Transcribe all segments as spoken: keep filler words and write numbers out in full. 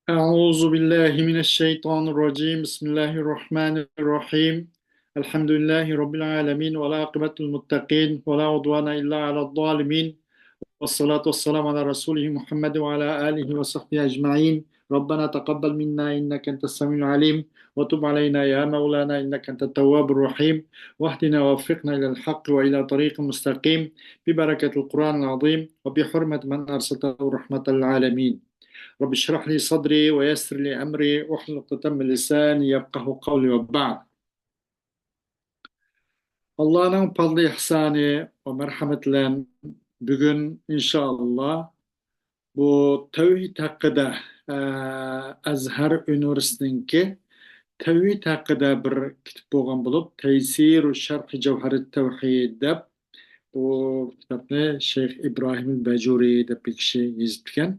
أعوذ بالله من الشيطان الرجيم. بسم الله الرحمن الرحيم. الحمد لله رب العالمين، والعاقبة للمتقين، ولا عدوان إلا على الظالمين، والصلاة والسلام على رسوله محمد وعلى آله وصحبه أجمعين. ربنا تقبل منا إنك أنت السميع العليم، وتب علينا يا مولانا إنك أنت التواب الرحيم، واهدنا ووفقنا إلى الحق وإلى طريق مستقيم، ببركة القرآن العظيم، وبحرمة من أرسلته رحمة للعالمين. رب اشرح لي صدري ويسر لي أمري واحلل عقدة من لساني يفقهوا قولي وبعد. ئاللانىڭ پازلى ئېھسانى ۋە مەرھەمىتى بىلەن بۈگۈن ئىنشائاللا بۇ تەۋھىد ھەققىدە، ئە، ئەزھەر ئۇنىۋېرسىتېتىنىڭكى تەۋھىد ھەققىدە بىر كىتاب بولغان بولۇپ، تەيسىرۇ شەرھى جەۋھەرىت تەۋھىد دەپ، بۇ كىتابنى شەيخ ئىبراھىم بەجۇرى دەپ بىر كىشى يېزىپتىكەن.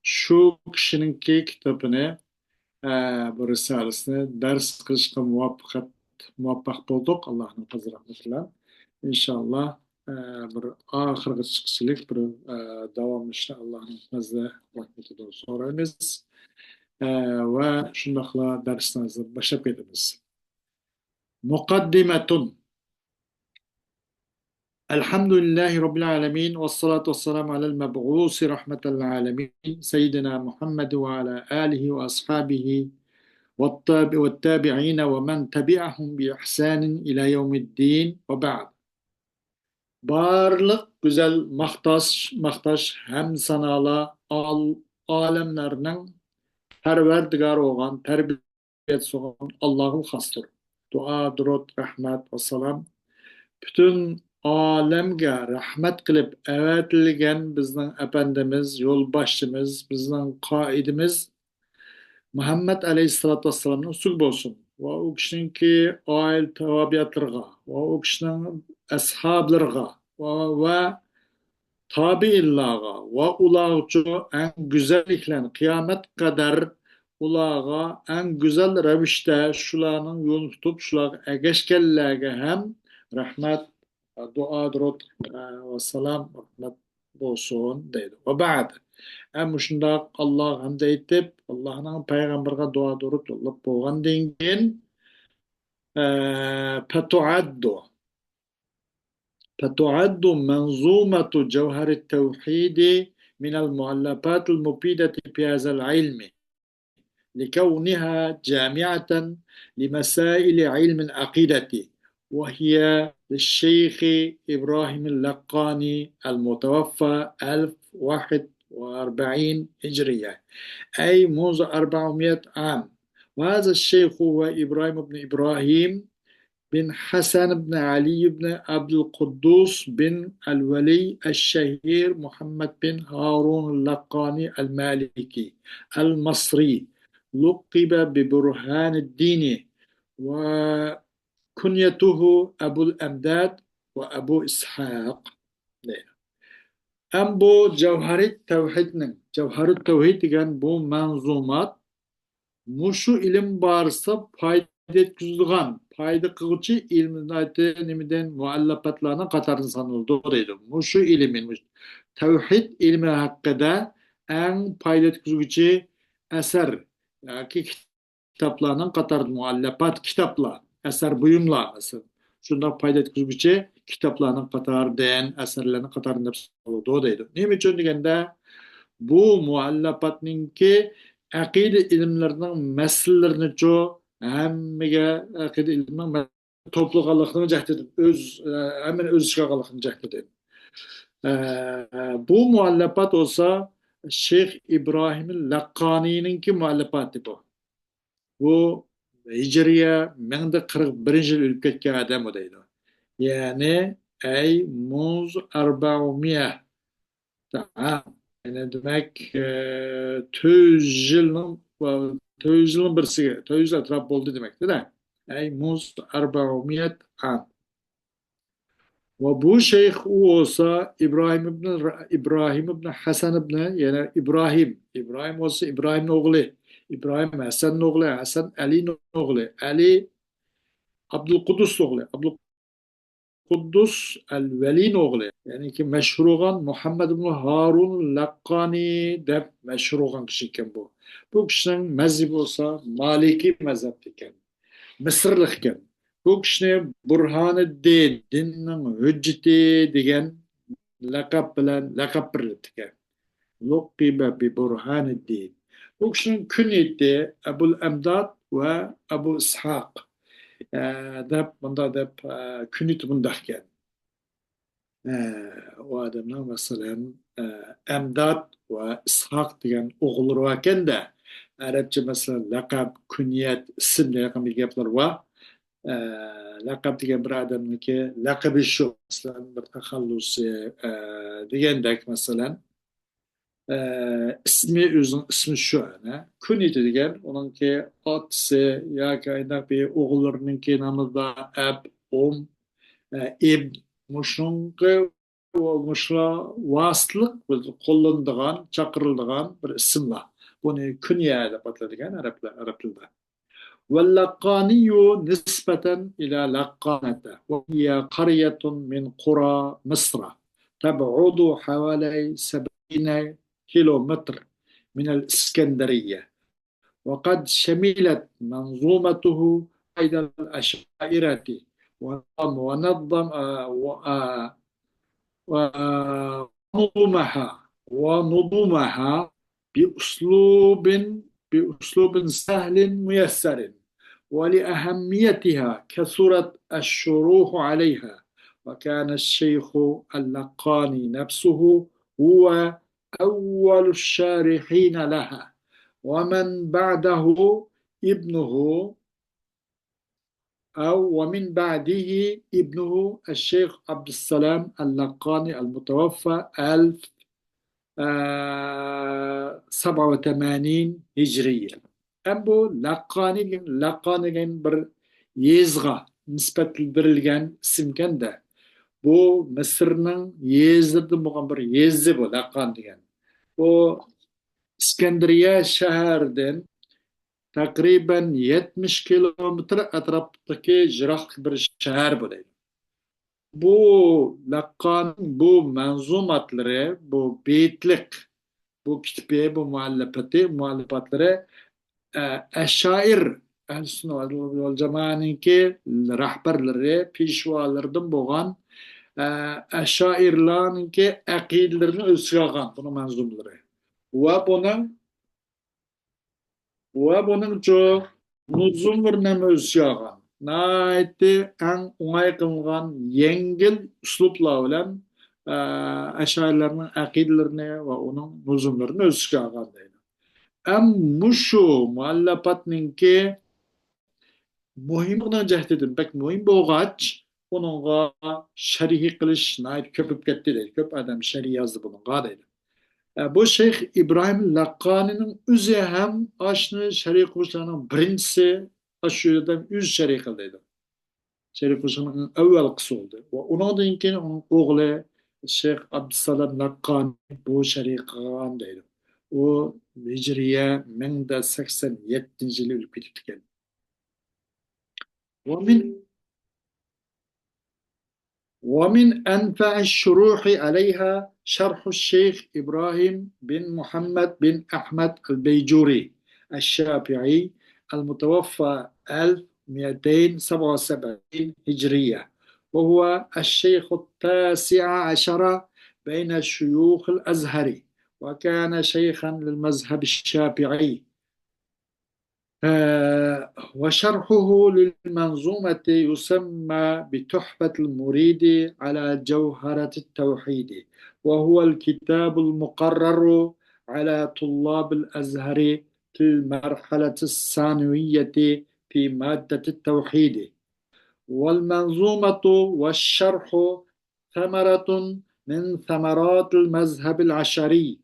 شۇ كىشىنىڭكى كىتابىنى، ئە، بۇ رىسالىسىنى دەرس قىلىشقا مۇۋەپپەقىيەت، مۇۋەپپەق بولدۇق، ئاللانىڭ پەزلى رەھمىتى بىلەن. ئىنشائاللا، ئە، بىر ئاخىرغىچىلىك بىر، ئە، داۋاملىشىشنى ئاللانىڭ پەزلى رەھمىتىدىن سورايمىز. ئە، ۋە شۇنداقلا دەرسنى ھازىر باشلاپ كېتىمىز. مۇقەددىمەتۇن. الحمد لله رب العالمين، والصلاة والسلام على المبعوث رحمة للعالمين، سيدنا محمد وعلى آله وأصحابه والتاب-، والتابعين ومن تبعهم بإحسان إلى يوم الدين، وبعد. بارلىق گۈزەل ماختاش، ماختاش ھەم سانالار ئال-، ئالەملەرنىڭ پەرۋەردىگارى بولغان، تەربىيە سۇنغان ئاللاغا خاستۇر. دۇئا، دۇرۇت، رەھمەت ۋە سالام پۈتۈن ئالەمگە رەھمەت قىلىپ ئەۋەتىلگەن بىزنىڭ ئەپەندىمىز، يولباشچىمىز، بىزنىڭ قائىدىمىز مۇھەممەد ئەلەيھىسسالاتۇ ۋەسسالامنىڭ ئۈستىگە بولسۇن ۋە ئۇ كىشىنىڭكى ئائىلە تاۋابىئاتلىرىغا ۋە ئۇ كىشىنىڭ ئەسھابلىرىغا ۋە، ۋە تابىئىنلارغا ۋە ئۇلارغىچۇ ئەڭ گۈزەللىكلەرنى، قىيامەت قەدەر ئۇلارغا ئەڭ گۈزەل رەۋىشتە شۇلارنىڭ يولىنى تۇتۇپ، شۇلارغا ئەگەشكەنلەرگە ھەم رەھمەت، دۇئا، دۇرۇت، ئە، ۋە سالام، رەھمەت بولسۇن دەيدۇ. ۋە بەئد. ئە، مۇشۇنداق ئاللاغا ھەمدە ئېيتىپ، ئاللانىڭ پەيغەمبىرىگە دۇئا، دۇرۇت يوللاپ بولغاندىن كېيىن، ئە، فتعد. فتعد منظومة جوهر التوحيد من المؤلفات المفيدة في هذا العلم، لكونها جامعة لمسائل علم العقيدة، وهي للشيخ إبراهيم اللقاني المتوفى ألف واحد وأربعين هجرية، أي منذ أربعمائة عام. وهذا الشيخ هو إبراهيم بن إبراهيم بن حسن بن علي بن عبد القدوس بن الولي الشهير محمد بن هارون اللقاني المالكي المصري، لقب ببرهان الدين، وكنيته أبو الأمداد وأبو إسحاق. ئەم بۇ جەۋھەرى تەۋھىدنىڭ، جەۋھەرۇت تەۋھىد دېگەن بۇ مەنزۇمات مۇشۇ ئىلىم بارىسىغا پايدا يەتكۈزىدىغان، پايدا قىلغۇچى ئىلىم، نېمىدىن، مۇئەللەپاتلارنىڭ قاتارىدا سانىلىدۇ دەيدۇ. مۇشۇ ئىلىم، مۇشۇ تەۋھىد ئىلمى ھەققىدە ئەڭ پايدا يەتكۈزگۈچى ئەسەر ياكى كىتابلارنىڭ قاتارىدا، مۇئەللەپات كىتابلار، ئەسەر بۇيۇملار، مەسىلەن، شۇنداق پايدا يەتكۈزگۈچى كىتابلارنىڭ قاتارىدىن، ئەسەرلەرنىڭ قاتارىدىن دەپ سانىلىدۇ دەيدۇ. نېمە ئۈچۈن دېگەندە، بۇ مۇئەللەپاتنىڭكى ئەقىدە ئىلىملىرىنىڭ مەسىلىلىرىنىچۇ ھەممىگە ئەقىدە ئىلمىنىڭ توپلىغانلىقىنىڭ جەھىتىدىن، ئۆز، ئە، ھەممىنى ئۆز ئىچىگە ئالغانلىقىنىڭ جەھىتىدىن. ئە، بۇ مۇئەللەپات بولسا شەيخ ئىبراھىم لەققانىنىڭكى مۇئەللەپاتى بۇ. بۇ ھىجرىيە مىڭدا قىرىق بىرىنچى يىل ئۆلۈپ كەتكەن ئادەم ئۇ دەيدۇ. يەنى، ئەي مۇز ئەربەئۇمىيە. ھە، يەنى دېمەك، ئە، تۆت يۈز يىلنىڭ، تۆت يۈز يىلنىڭ بىرسىگە، تۆت يۈز يىل ئەتراپ بولدى دېمەكتە-دە. ئەي مۇز ئەربەئۇمىيەت ئام. ۋە بۇ شەيخ ئۇ بولسا ئىبراھىم ئىبن، ئىبراھىم ئىبن ھەسەن ئىبن، يەنى ئىبراھىم. ئىبراھىم بولسا ئىبراھىمنىڭ ئوغلى. ئىبراھىم ھەسەننىڭ ئوغلى. ھەسەن ئەلىنىڭ ئوغلى. ئەلى ئابدۇلقۇددۇسنىڭ ئوغلى. ئابدۇلقۇددۇس ئەل ۋەلىنىڭ ئوغلى. يەنىكى مەشھۇر بولغان مۇھەممەد ئىبن ھارۇن لەققانى دەپ مەشھۇر بولغان كىشى ئىكەن بۇ. بۇ كىشىنىڭ مەزھىپى بولسا مالىكىي مەزھەپتە ئىكەن. مىسىرلىق ئىكەن. بۇ كىشىنى بۇرھانىددىن، دىننىڭ ھۆججىتى دېگەن لەقەپ بىلەن لەقەپ بېرىلىپتىكەن. لۇقىبە بى بۇرھانىددىن. بۇ كىشىنىڭ كۈنيىتى ئەبۇل ئەمداد ۋە ئەبۇ ئىسھاق، ئە، دەپ، مۇنداق دەپ، ئە، كۈنيىتى مۇنداق ئىكەن. ئە، ئۇ ئادەمنىڭ، مەسىلەن، ئە، ئەمداد ۋە ئىسھاق دېگەن ئوغۇللىرى باركەن-دە، ئەرەبچە، مەسىلەن، لەقەب، كۈنيەت، ئىسىم دېگەن گەپلەر بار. ئە، لەقەب دېگەن بىر ئادەمنىڭكى لەقىبى شۇ، مەسىلەن، بىر تەخەللۇسى، ئە، دېگەندەك، مەسىلەن. ئە، ئىسمى، ئۆزىنىڭ ئىسمى شۇ، ئەنە. كۈنيىتى دېگەن ئۇنىڭكى ئاتىسى ياكى ئاينداق بىر ئوغۇللىرىنىڭكى نامىدا ئەب، ئۇم، ئە، ئىب، مۇشۇنىڭكى، مۇشۇلار ۋاسىتىلىق بىر قوللىنىدىغان، چاقىرىلىدىغان بىر ئىسىملار. بۇنى كۈنيە دەپ ئاتىلىدىكەن ئەرەبلەر، ئەرەب تىلىدا. واللقاني نسبة إلى لقانة، وهي قرية من قرى مصر، تبعد حوالي سبعين كيلومتر من الإسكندرية، وقد شملت منظومته قيد الأشاعرة، ونظم، آه، و-، آه، ونظمها، ونظمها بأسلوب، بأسلوب سهل ميسر، ولأهميتها كثرت الشروح عليها، وكان الشيخ اللقاني نفسه هو أول الشارحين لها، ومن بعده ابنه أو ومن بعده ابنه الشيخ عبد السلام اللقاني المتوفى ألف، آه، سبعة وثمانين هجرية. ئەم بۇ لەققانى، لەققانى دېگەن بىر يېزىغا نىسبەتلەندۈرۈلگەن ئىسىمكەن-دە. بۇ مىسىرنىڭ يېزىلىرىدىن بولغان بىر يېزا بۇ لەققان دېگەن. بۇ ئىسكەندەرىيە شەھەردىن تەقرىبەن يەتمىش كىلومېتىر ئەتراپتىكى يىراقلىق بىر شەھەر بولىدۇ. بۇ لەققاننىڭ بۇ مەنزۇماتلىرى، بۇ بېيىتلىق، بۇ كىتابى، بۇ مۇئەللىپاتى، مۇئەللىپاتلىرى، ئە، ئەشائىر، ئەھلى سۈننە ۋەل جامائەنىڭكى رەھبەرلىرى، پېشۋالىرىدىن بولغان، ئە، ئەشائىرلارنىڭكى ئەقىدىلىرىنى ئۆز ئىچىگە ئالغان بۇنىڭ مەنزۇمىلىرى. ۋە بۇنىڭ ۋە بۇنىڭچۇ نۇزۇملىرىنى ھەم ئۆز ئىچىگە ئالغان. ناھايىتى ئەڭ ئوڭاي قىلىنغان يەڭگىل ئۇسلۇبلار بىلەن، ئە، ئەشائىرلارنىڭ ئەقىدىلىرىنى ۋە ئۇنىڭ نۇزۇملىرىنى ئۆز ئىچىگە ئالغان دەيدۇ. ئەم مۇشۇ مۇئەللەپاتنىڭكى مۇھىملىقىنىڭ جەھىتىدىن بەك مۇھىم بولغاچ، ئۇنىڭغا شەرھى قىلىش ناھايىتى كۆپ بولۇپ كەتتى دەيدۇ. كۆپ ئادەم شەرھى يازدى بۇنىڭغا دەيدۇ. ئە، بۇ شەيخ ئىبراھىم لەققانىنىڭ ئۆزى ھەم ئاشۇنى شەرھى قىلغۇچىلارنىڭ بىرىنچىسى، ئاشۇ يەردە ئۆزى شەرھى قىلدى دەيدۇ. شەرھى قىلغۇچىلارنىڭ ئەڭ ئەۋۋەلقىسى بولدى. ۋە ئۇنىڭدىن كېيىن ئۇنىڭ ئوغلى شەيخ ئابدۇسالام لەققانى بۇ شەرھى قىلغان دەيدۇ. ئۇ ھىجرىيە مىڭ سەكسەن يەتتىنچى يىلى ئۆلۈپ كېتىپتىكەن. ومن ومن أنفع الشروح عليها شرح الشيخ إبراهيم بن محمد بن أحمد البيجوري الشافعي المتوفى ألف ومائتين سبعة وسبعين هجرية، وهو الشيخ التاسع عشر بين شيوخ الأزهر، وكان شيخا للمذهب الشافعي. آه، وشرحه للمنظومة يسمى بتحفة المريد على جوهرة التوحيد، وهو الكتاب المقرر على طلاب الأزهر في المرحلة الثانوية في مادة التوحيد. والمنظومة والشرح ثمرة من ثمرات المذهب الأشعري،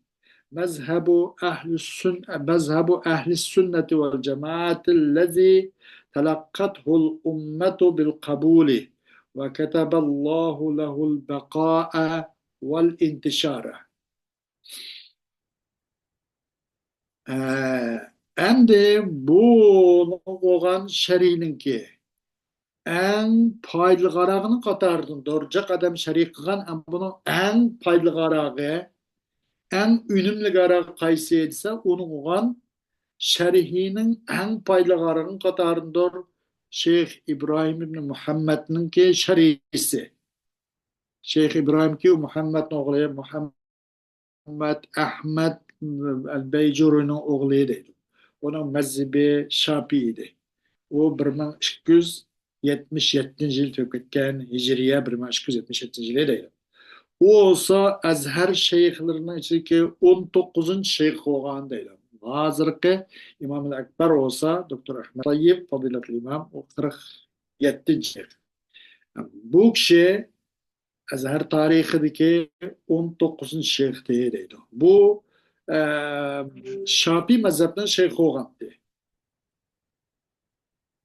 مذهب أهل السن-، مذهب أهل السنة والجماعة الذي تلقته الأمة بالقبول، وكتب الله له البقاء والانتشار. ئە، ئەمدى بۇنىڭغا بولغان شەرھنىڭكى ئەڭ پايدىلىقراقىنىڭ قاتارىدىن دۇر. جىق ئادەم شەرھ قىلغان، ئەمما بۇنىڭ ئەڭ پايدىلىقراقى، ئەڭ ئۈنۈملۈكراقى قايسى دېسە، ئۇنىڭغا بولغان شەرھىنىڭ ئەڭ پايدىلىق قاتارىدۇر شەيخ ئىبراھىم ئىبن مۇھەممەدنىڭكى شەرھىسى. شەيخ ئىبراھىمكى مۇھەممەدنىڭ ئوغلى، مۇھەممەد ئەھمەد ئەل بەيجۇرىنىڭ ئوغلى دەيدۇ. ئۇنىڭ مەزھىپى شاپىئىي ئىدى. ئۇ بىر مىڭ ئىككى يۈز يەتمىش يەتتىنچى يىل تۆكۈپ كەتكەن، ھىجرىيە بىر مىڭ ئىككى يۈز يەتمىش يەتتىنچى يىلى دەيدۇ. ئۇ بولسا ئەزھەر شەيخلىرىنىڭ ئىچىدىكى ئون توققۇزىنچى شەيخ بولغان دەيدۇ. ھازىرقى ئىمامۇل ئەكبەر بولسا، دوكتور ئەھمەد تايىپ، پازىلەتلىك ئىمام، ئۇ قىرىق يەتتىنچى شەيخ. بۇ كىشى ئەزھەر تارىخىدىكى ئون توققۇزىنچى شەيخ دەيدۇ. بۇ، ئە، شاپىي مەزھەپنىڭ شەيخى بولغانتى.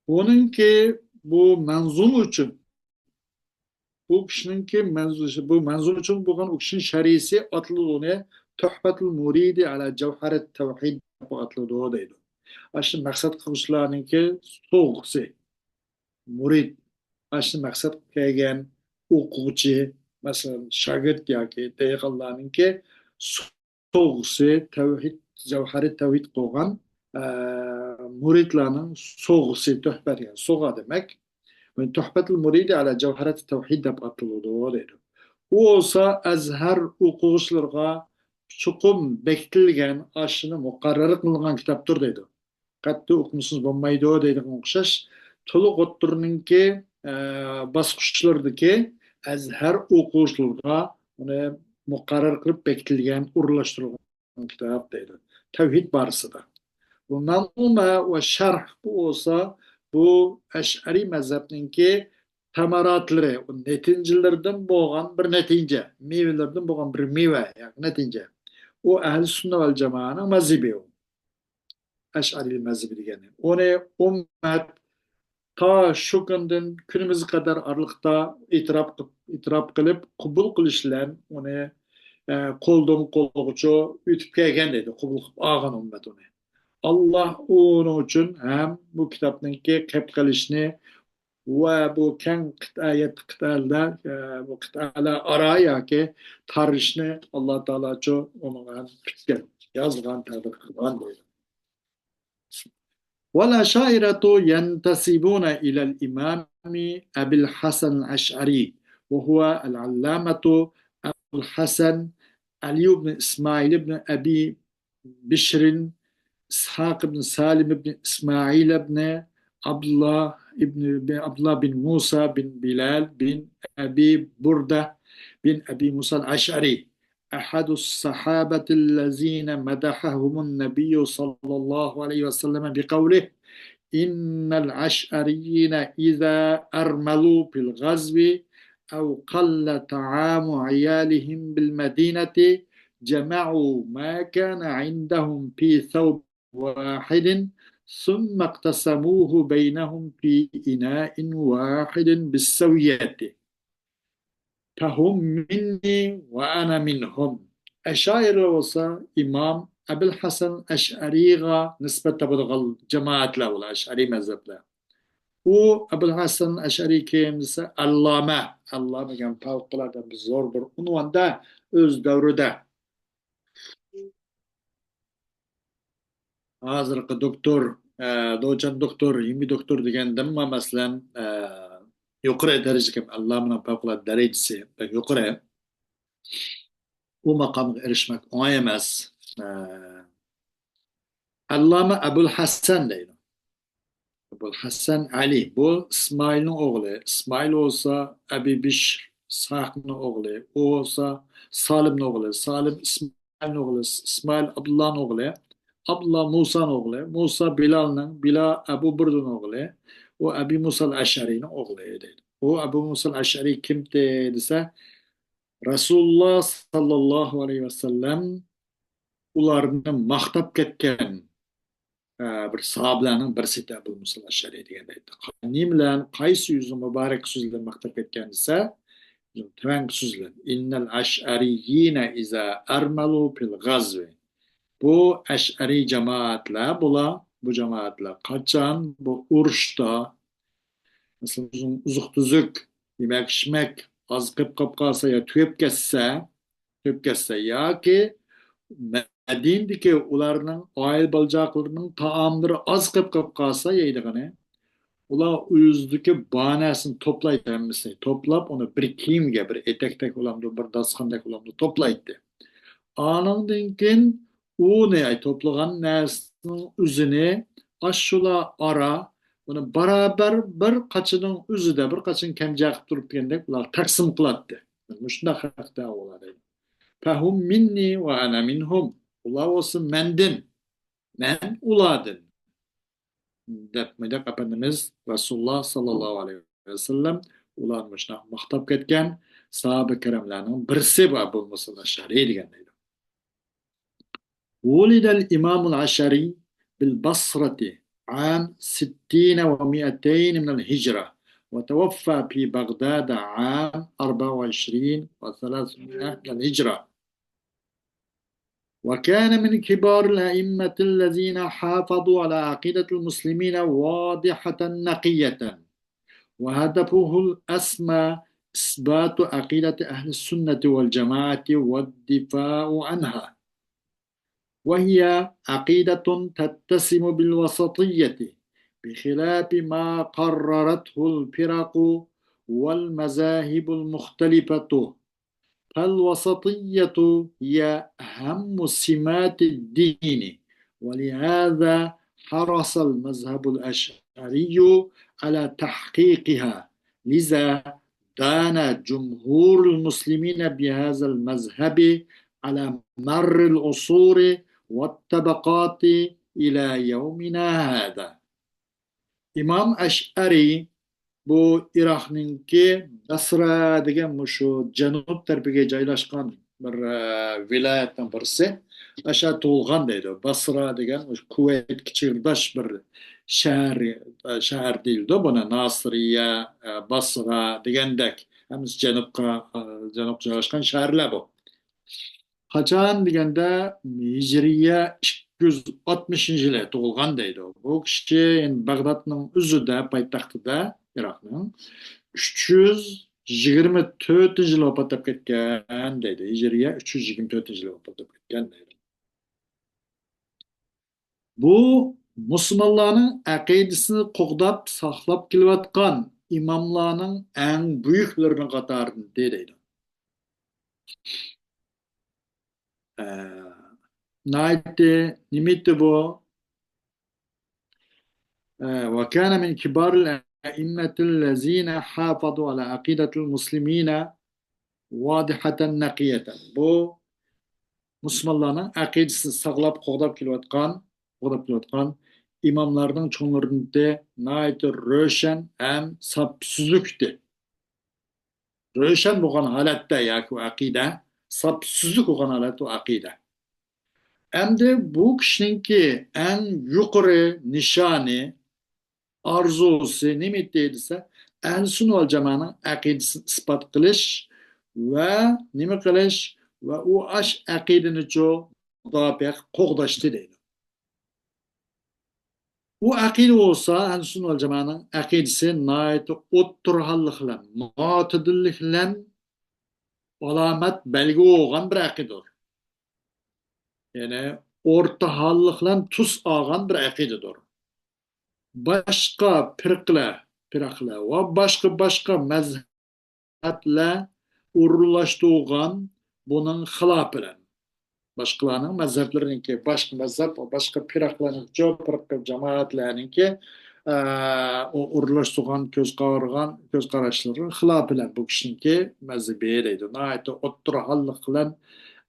بۇنىڭكى بۇ مەنزۇم ئۈچۈن، بۇ كىشىنىڭكى مەنزۇ-، بۇ مەنزۇم ئۈچۈن بولغان ئۇ كىشىنىڭ شەرھىسى ئاتىلىدۇ، ئۇنى تۆھپەتۇل مۇرىدى ئەلا جەۋھەرەت تەۋھىد دەپ ئاتىلىدۇ دەيدۇ. ئاشۇ مەقسەت قىلغۇچىلارنىڭكى سوۋغىسى. مۇرىت، ئاشۇ مەقسەت قىلىپ كەلگەن ئوقۇغۇچى، مەسىلەن، شاگىرت ياكى دېھقانلارنىڭكى سوۋغىسى، تەۋھىد، جەۋھەرى تەۋھىد قىلغان، ئە، مۇرىتلارنىڭ سوۋغىسى، تۆھپە دېگەن سوۋغا دېمەك. تۆھپەتۇل مۇرىدى ئەلا جەۋھەرەت تەۋھىد دەپ ئاتىلىدۇ دەيدۇ. ئۇ بولسا ئەزھەر ئوقۇغۇچىلىرىغا چوقۇم بېكىتىلگەن، ئاشۇنى مۇقەررەر قىلىنغان كىتابتۇر دەيدۇ. قەتئىي ئوقۇمىسىڭىز بولمايدۇ دەيدىغان ئوخشاش، تولۇق ئوتتۇرىنىڭكى، ئە، باسقۇچلىرىدىكى ئەزھەر ئوقۇغۇچىلىرىغا ئۇنى مۇقەررەر قىلىپ بېكىتىلگەن، ئورۇنلاشتۇرۇلغان كىتاب دەيدۇ. تەۋھىد بارىسىدا. بۇ مەنزۇمە ۋە شەرھ بۇ بولسا، بۇ ئەشئەرىي مەزھەپنىڭكى سەمەراتلىرى، ئۇ نەتىجىلىرىدىن بولغان بىر نەتىجە، مېۋىلىرىدىن بولغان بىر مېۋە، يەنى نەتىجە. ئۇ ئەھلى سۈننە ۋەل جامائەنىڭ مەزھىپى ئۇ. ئەشئەرىي مەزھىپى دېگەنى. ئۇنى ئۈممەت تا شۇ كۈندىن كۈنىمىزگە قەدەر ئارىلىقتا ئېتىراپ، ئېتىراپ قىلىپ، قوبۇل قىلىش بىلەن ئۇنى، ئە، قولدىن قولغىچە ئۆتۈپ كەلگەن دەيدۇ، قوبۇل قىلىپ ئالغان ئۈممەت ئۇنى. ئاللا ئۇنىڭ ئۈچۈن ھەم بۇ كىتابنىڭكى قېپ قېلىشىنى ۋە بۇ كەڭ قىتئە، يەتتە قىتئەلەر، ئە، بۇ قىتئەلەر ئارا ياكى تارىشنى ئاللا تائالاچۇ ئۇنىڭغا پۈتكەن، يازغان، تەقدىر قىلغان دەيدۇ. والأشاعرة ينتسبون إلى الإمام أبي الحسن الأشعري، وهو العلامة أبو الحسن علي بن إسماعيل بن أبي بشر إسحاق بن سالم بن إسماعيل بن عبد الله بن، بن عبد الله بن موسى بن بلال بن أبي بردة بن أبي موسى الأشعري، أحد الصحابة الذين مدحهم النبي صلى الله عليه وسلم بقوله: إن الأشعريين إذا أرملوا في الغزو أو قل طعام عيالهم بالمدينة جمعوا ما كان عندهم في ثوب واحد ثم اقتسموه بينهم في إناء واحد بالسوية. فهم مني وأنا منهم. ئەشائىرىلەر بولسا ئىمام ئەبۇل ھەسەن ئەشئەرىيغا نىسبەت تاپىدىغان جامائەتلەر بۇلار، ئەشئەرىي مەزھەپلەر. ئۇ ئەبۇل ھەسەن ئەشئەرىي كىم دېسە، ئەللامە. ئەللامە دېگەن پەۋقۇلئاددە بىر زور بىر ئۇنۋان-دە، ئۆز دەۋرىدە. ھازىرقى دوكتور، ئە، دوچېنت دوكتور، يېڭى دوكتور دېگەندىنمۇ، مەسىلەن، ئە، يۇقىرى دەرىجىلىك ئەللامىنىڭ پەۋقۇلئاددە دەرىجىسى بەك يۇقىرى. ئۇ ماقامغا ئېرىشمەك ئوڭاي ئەمەس. ئە، ئەللامە ئەبۇل ھەسەن دەيدۇ. ئەبۇل ھەسەن ئەلى، بۇ ئىسمائىلنىڭ ئوغلى. ئىسمائىل بولسا ئەبى بىشر ئىسھاقنىڭ ئوغلى. ئۇ بولسا سالىمنىڭ ئوغلى. سالىم ئىسمائىلنىڭ ئوغلى. ئىسمائىل ئابدۇللانىڭ ئوغلى. ئابدۇللا مۇسانىڭ ئوغلى. مۇسا بىلالنىڭ، بىلال ئەبۇ بۇردىنىڭ ئوغلى. ئۇ ئەبى مۇسا ئەشئەرىنىڭ ئوغلى دەيدۇ. ئۇ ئەبۇ مۇسا ئەشئەرى كىمتى دېسە، رەسۇلۇللا ساللاللاھۇ ئەلەيھى ۋەسەللەم ئۇلارنى ماختاپ كەتكەن، ئە، بىر ساھابىلەرنىڭ بىرسى ئىدى ئەبۇل مۇسا ئەشئەرى دېگەندە ئېيتتى. نېمە بىلەن، قايسى يۈزى مۇبارەك سۆز بىلەن ماختاپ كەتكەن دېسە، تۆۋەنكى سۆز بىلەن، إن الأشعريين إذا أرملوا في الغزو. بۇ ئەشئەرىي جامائەتلەر، بۇلار، بۇ جامائەتلەر قاچان بۇ ئۇرۇشتا، مەسىلەن، ئوزۇق-تۈزۈك، يېمەك-ئىچمەك ئاز قېلىپ قالسا يا تۈگەپ كەتسە، تۈگەپ كەتسە ياكى مەدىنىدىكى ئۇلارنىڭ ئائىلە بالا-چاقىلىرىنىڭ تائاملىرى ئاز قېلىپ قېلىپ قالسا يەيدىغىنى، ئۇلار ئۆزىدىكى بار نەرسىنى توپلايتتى ھەممىسىنى. توپلاپ، ئۇنى بىر كىيىمگە، بىر ئېتەكتەك بولامدۇ، بىر داستىخاندەك بولامدۇ، توپلايتتى. ئانىڭدىن كېيىن ئۇنى، ئاي، توپلىغان نەرسىنىڭ ئۆزىنى ئاشۇلار ئارا، ئۇنى بارابەر بىر قاچىنىڭ ئۆزىدە، بىر قاچىنى كەمجەر قىلىپ تۇرۇپ دېگەندەك، ئۇلار تەقسىم قىلاتتى. مۇشۇنداق ھەق دەۋالار دەيدۇ. فهم مني وأنا منهم. ئۇلار بولسا مەندىن، مەن ئۇلاردىن، دەپ مۇنداق ئەپەندىمىز رەسۇلۇللا ساللاللاھۇ ئەلەيھى ۋەسەللەم ئۇلارنى مۇشۇنداق ماختاپ كەتكەن ساھابە كىراملارنىڭ بىرسى بۇ ئەبۇل مۇسا ئەشئەرى دېگەن دەيدۇ. ولد الإمام الأشعري بالبصرة عام ستين ومائتين من الهجرة، وتوفى في بغداد عام أربع وعشرين وثلاثمائة من الهجرة. وكان من كبار الأئمة الذين حافظوا على عقيدة المسلمين واضحة نقية، وهدفه الأسمى إثبات عقيدة أهل السنة والجماعة والدفاع عنها، وهي عقيدة تتسم بالوسطية، بخلاف ما قررته الفرق والمذاهب المختلفة. فالوسطية هي أهم سمات الدين، ولهذا حرص المذهب الأشعري على تحقيقها، لذا دان جمهور المسلمين بهذا المذهب على مر العصور والطبقات إلى يومنا هذا. ئىمام ئەشئەرى بۇ ئىراقنىڭكى بەسرا دېگەن مۇشۇ جەنۇب تەرىپىگە جايلاشقان بىر، ئە، ۋىلايەتنىڭ بىرسى. ئاشۇ تۇغۇلغان دەيدۇ. بەسرا دېگەن مۇشۇ كۇۋەيتكە چېگرىداش بىر شەھەر، ئە، شەھەر دېيىلىدۇ. بۇنى ناسىرىيە، ئە، بەسرا دېگەندەك. ھەممىسى جەنۇبقا، ئە، جەنۇبقا جايلاشقان شەھەرلەر بۇ. قاچان دېگەندە، ھىجرىيە ئىككى يۈز ئاتمىشىنچى يىلى تۇغۇلغان دەيدۇ. بۇ كىشى يەنە بەغدادنىڭ ئۆزىدە، پايتەختىدە، ئىراقنىڭ، ئۈچ يۈز يىگىرمە تۆتىنچى يىلى ۋاپات تاپقان دەيدۇ. ھىجرىيە ئۈچ يۈز يىگىرمە تۆتىنچى يىلى ۋاپات تاپقان دەيدۇ. بۇ مۇسۇلمانلارنىڭ ئەقىدىسىنى قوغداپ ساقلاپ كېلىۋاتقان ئىماملارنىڭ ئەڭ بۈيۈكلىرىنىڭ قاتارىدىن دەيدۇ. ئە، ناھايىتى نېمە ئىدى بۇ؟ ئە، وكان من كبار الأئمة الذين حافظوا على عقيدة المسلمين واضحة نقية. بۇ مۇسۇلمانلارنىڭ ئەقىدىسىنى ساقلاپ، قوغداپ كېلىۋاتقان، قوغداپ كېلىۋاتقان ئىماملارنىڭ چوڭلىرىدىن ناھايىتى روشەن ھەم ساپ سۈزۈكتى. روشەن بولغان ھالەتتە ياكى ئۇ ئەقىدە، ساپ سۈزۈك بولغان ھالەتتە ئۇ ئەقىدە. ئەمدى بۇ كىشىنىڭكى ئەڭ يۇقىرى نىشانى، ئارزۇسى نېمە ئىدى دېسە، ئەھلى سۈننە ۋەل جامانىڭ ئەقىدىسىنى ئىسپات قىلىش ۋە نېمە قىلىش ۋە ئۇ ئاش ئەقىدىنىچۇ مۇداپىئە قىلىپ قوغداشتى دەيدۇ. ئۇ ئەقىدە بولسا، ئەھلى سۈننە ۋەل جامانىڭ ئەقىدىسى ناھايىتى ئوتتۇرا ھاللىق بىلەن، مۇتەدىللىك بىلەن ئالامەت بەلگە بولغان بىر ئەقىدىدۇر. يەنى ئورتا ھاللىق بىلەن تۈس ئالغان بىر ئەقىدىدۇر. باشقا پىرقىلەر، پىرقىلەر ۋە باشقا، باشقا مەزھەپ مەزھەپلەر ئورۇنلاشتۇرغان بۇنىڭ خىلاپى بىلەن. باشقىلارنىڭ مەزھەپلىرىنىڭكى، باشقا مەزھەپ، باشقا پىرقىلەرنىڭكى، جامائەتلەرنىڭكى، ئە، ئو-، ئورۇنلاشتۇرغان كۆز قارىغان، كۆز قاراشلىرىنىڭ خىلاپى بىلەن بۇ كىشىنىڭكى مەزھىپى دەيدۇ. ناھايىتى ئوتتۇرا ھاللىق بىلەن،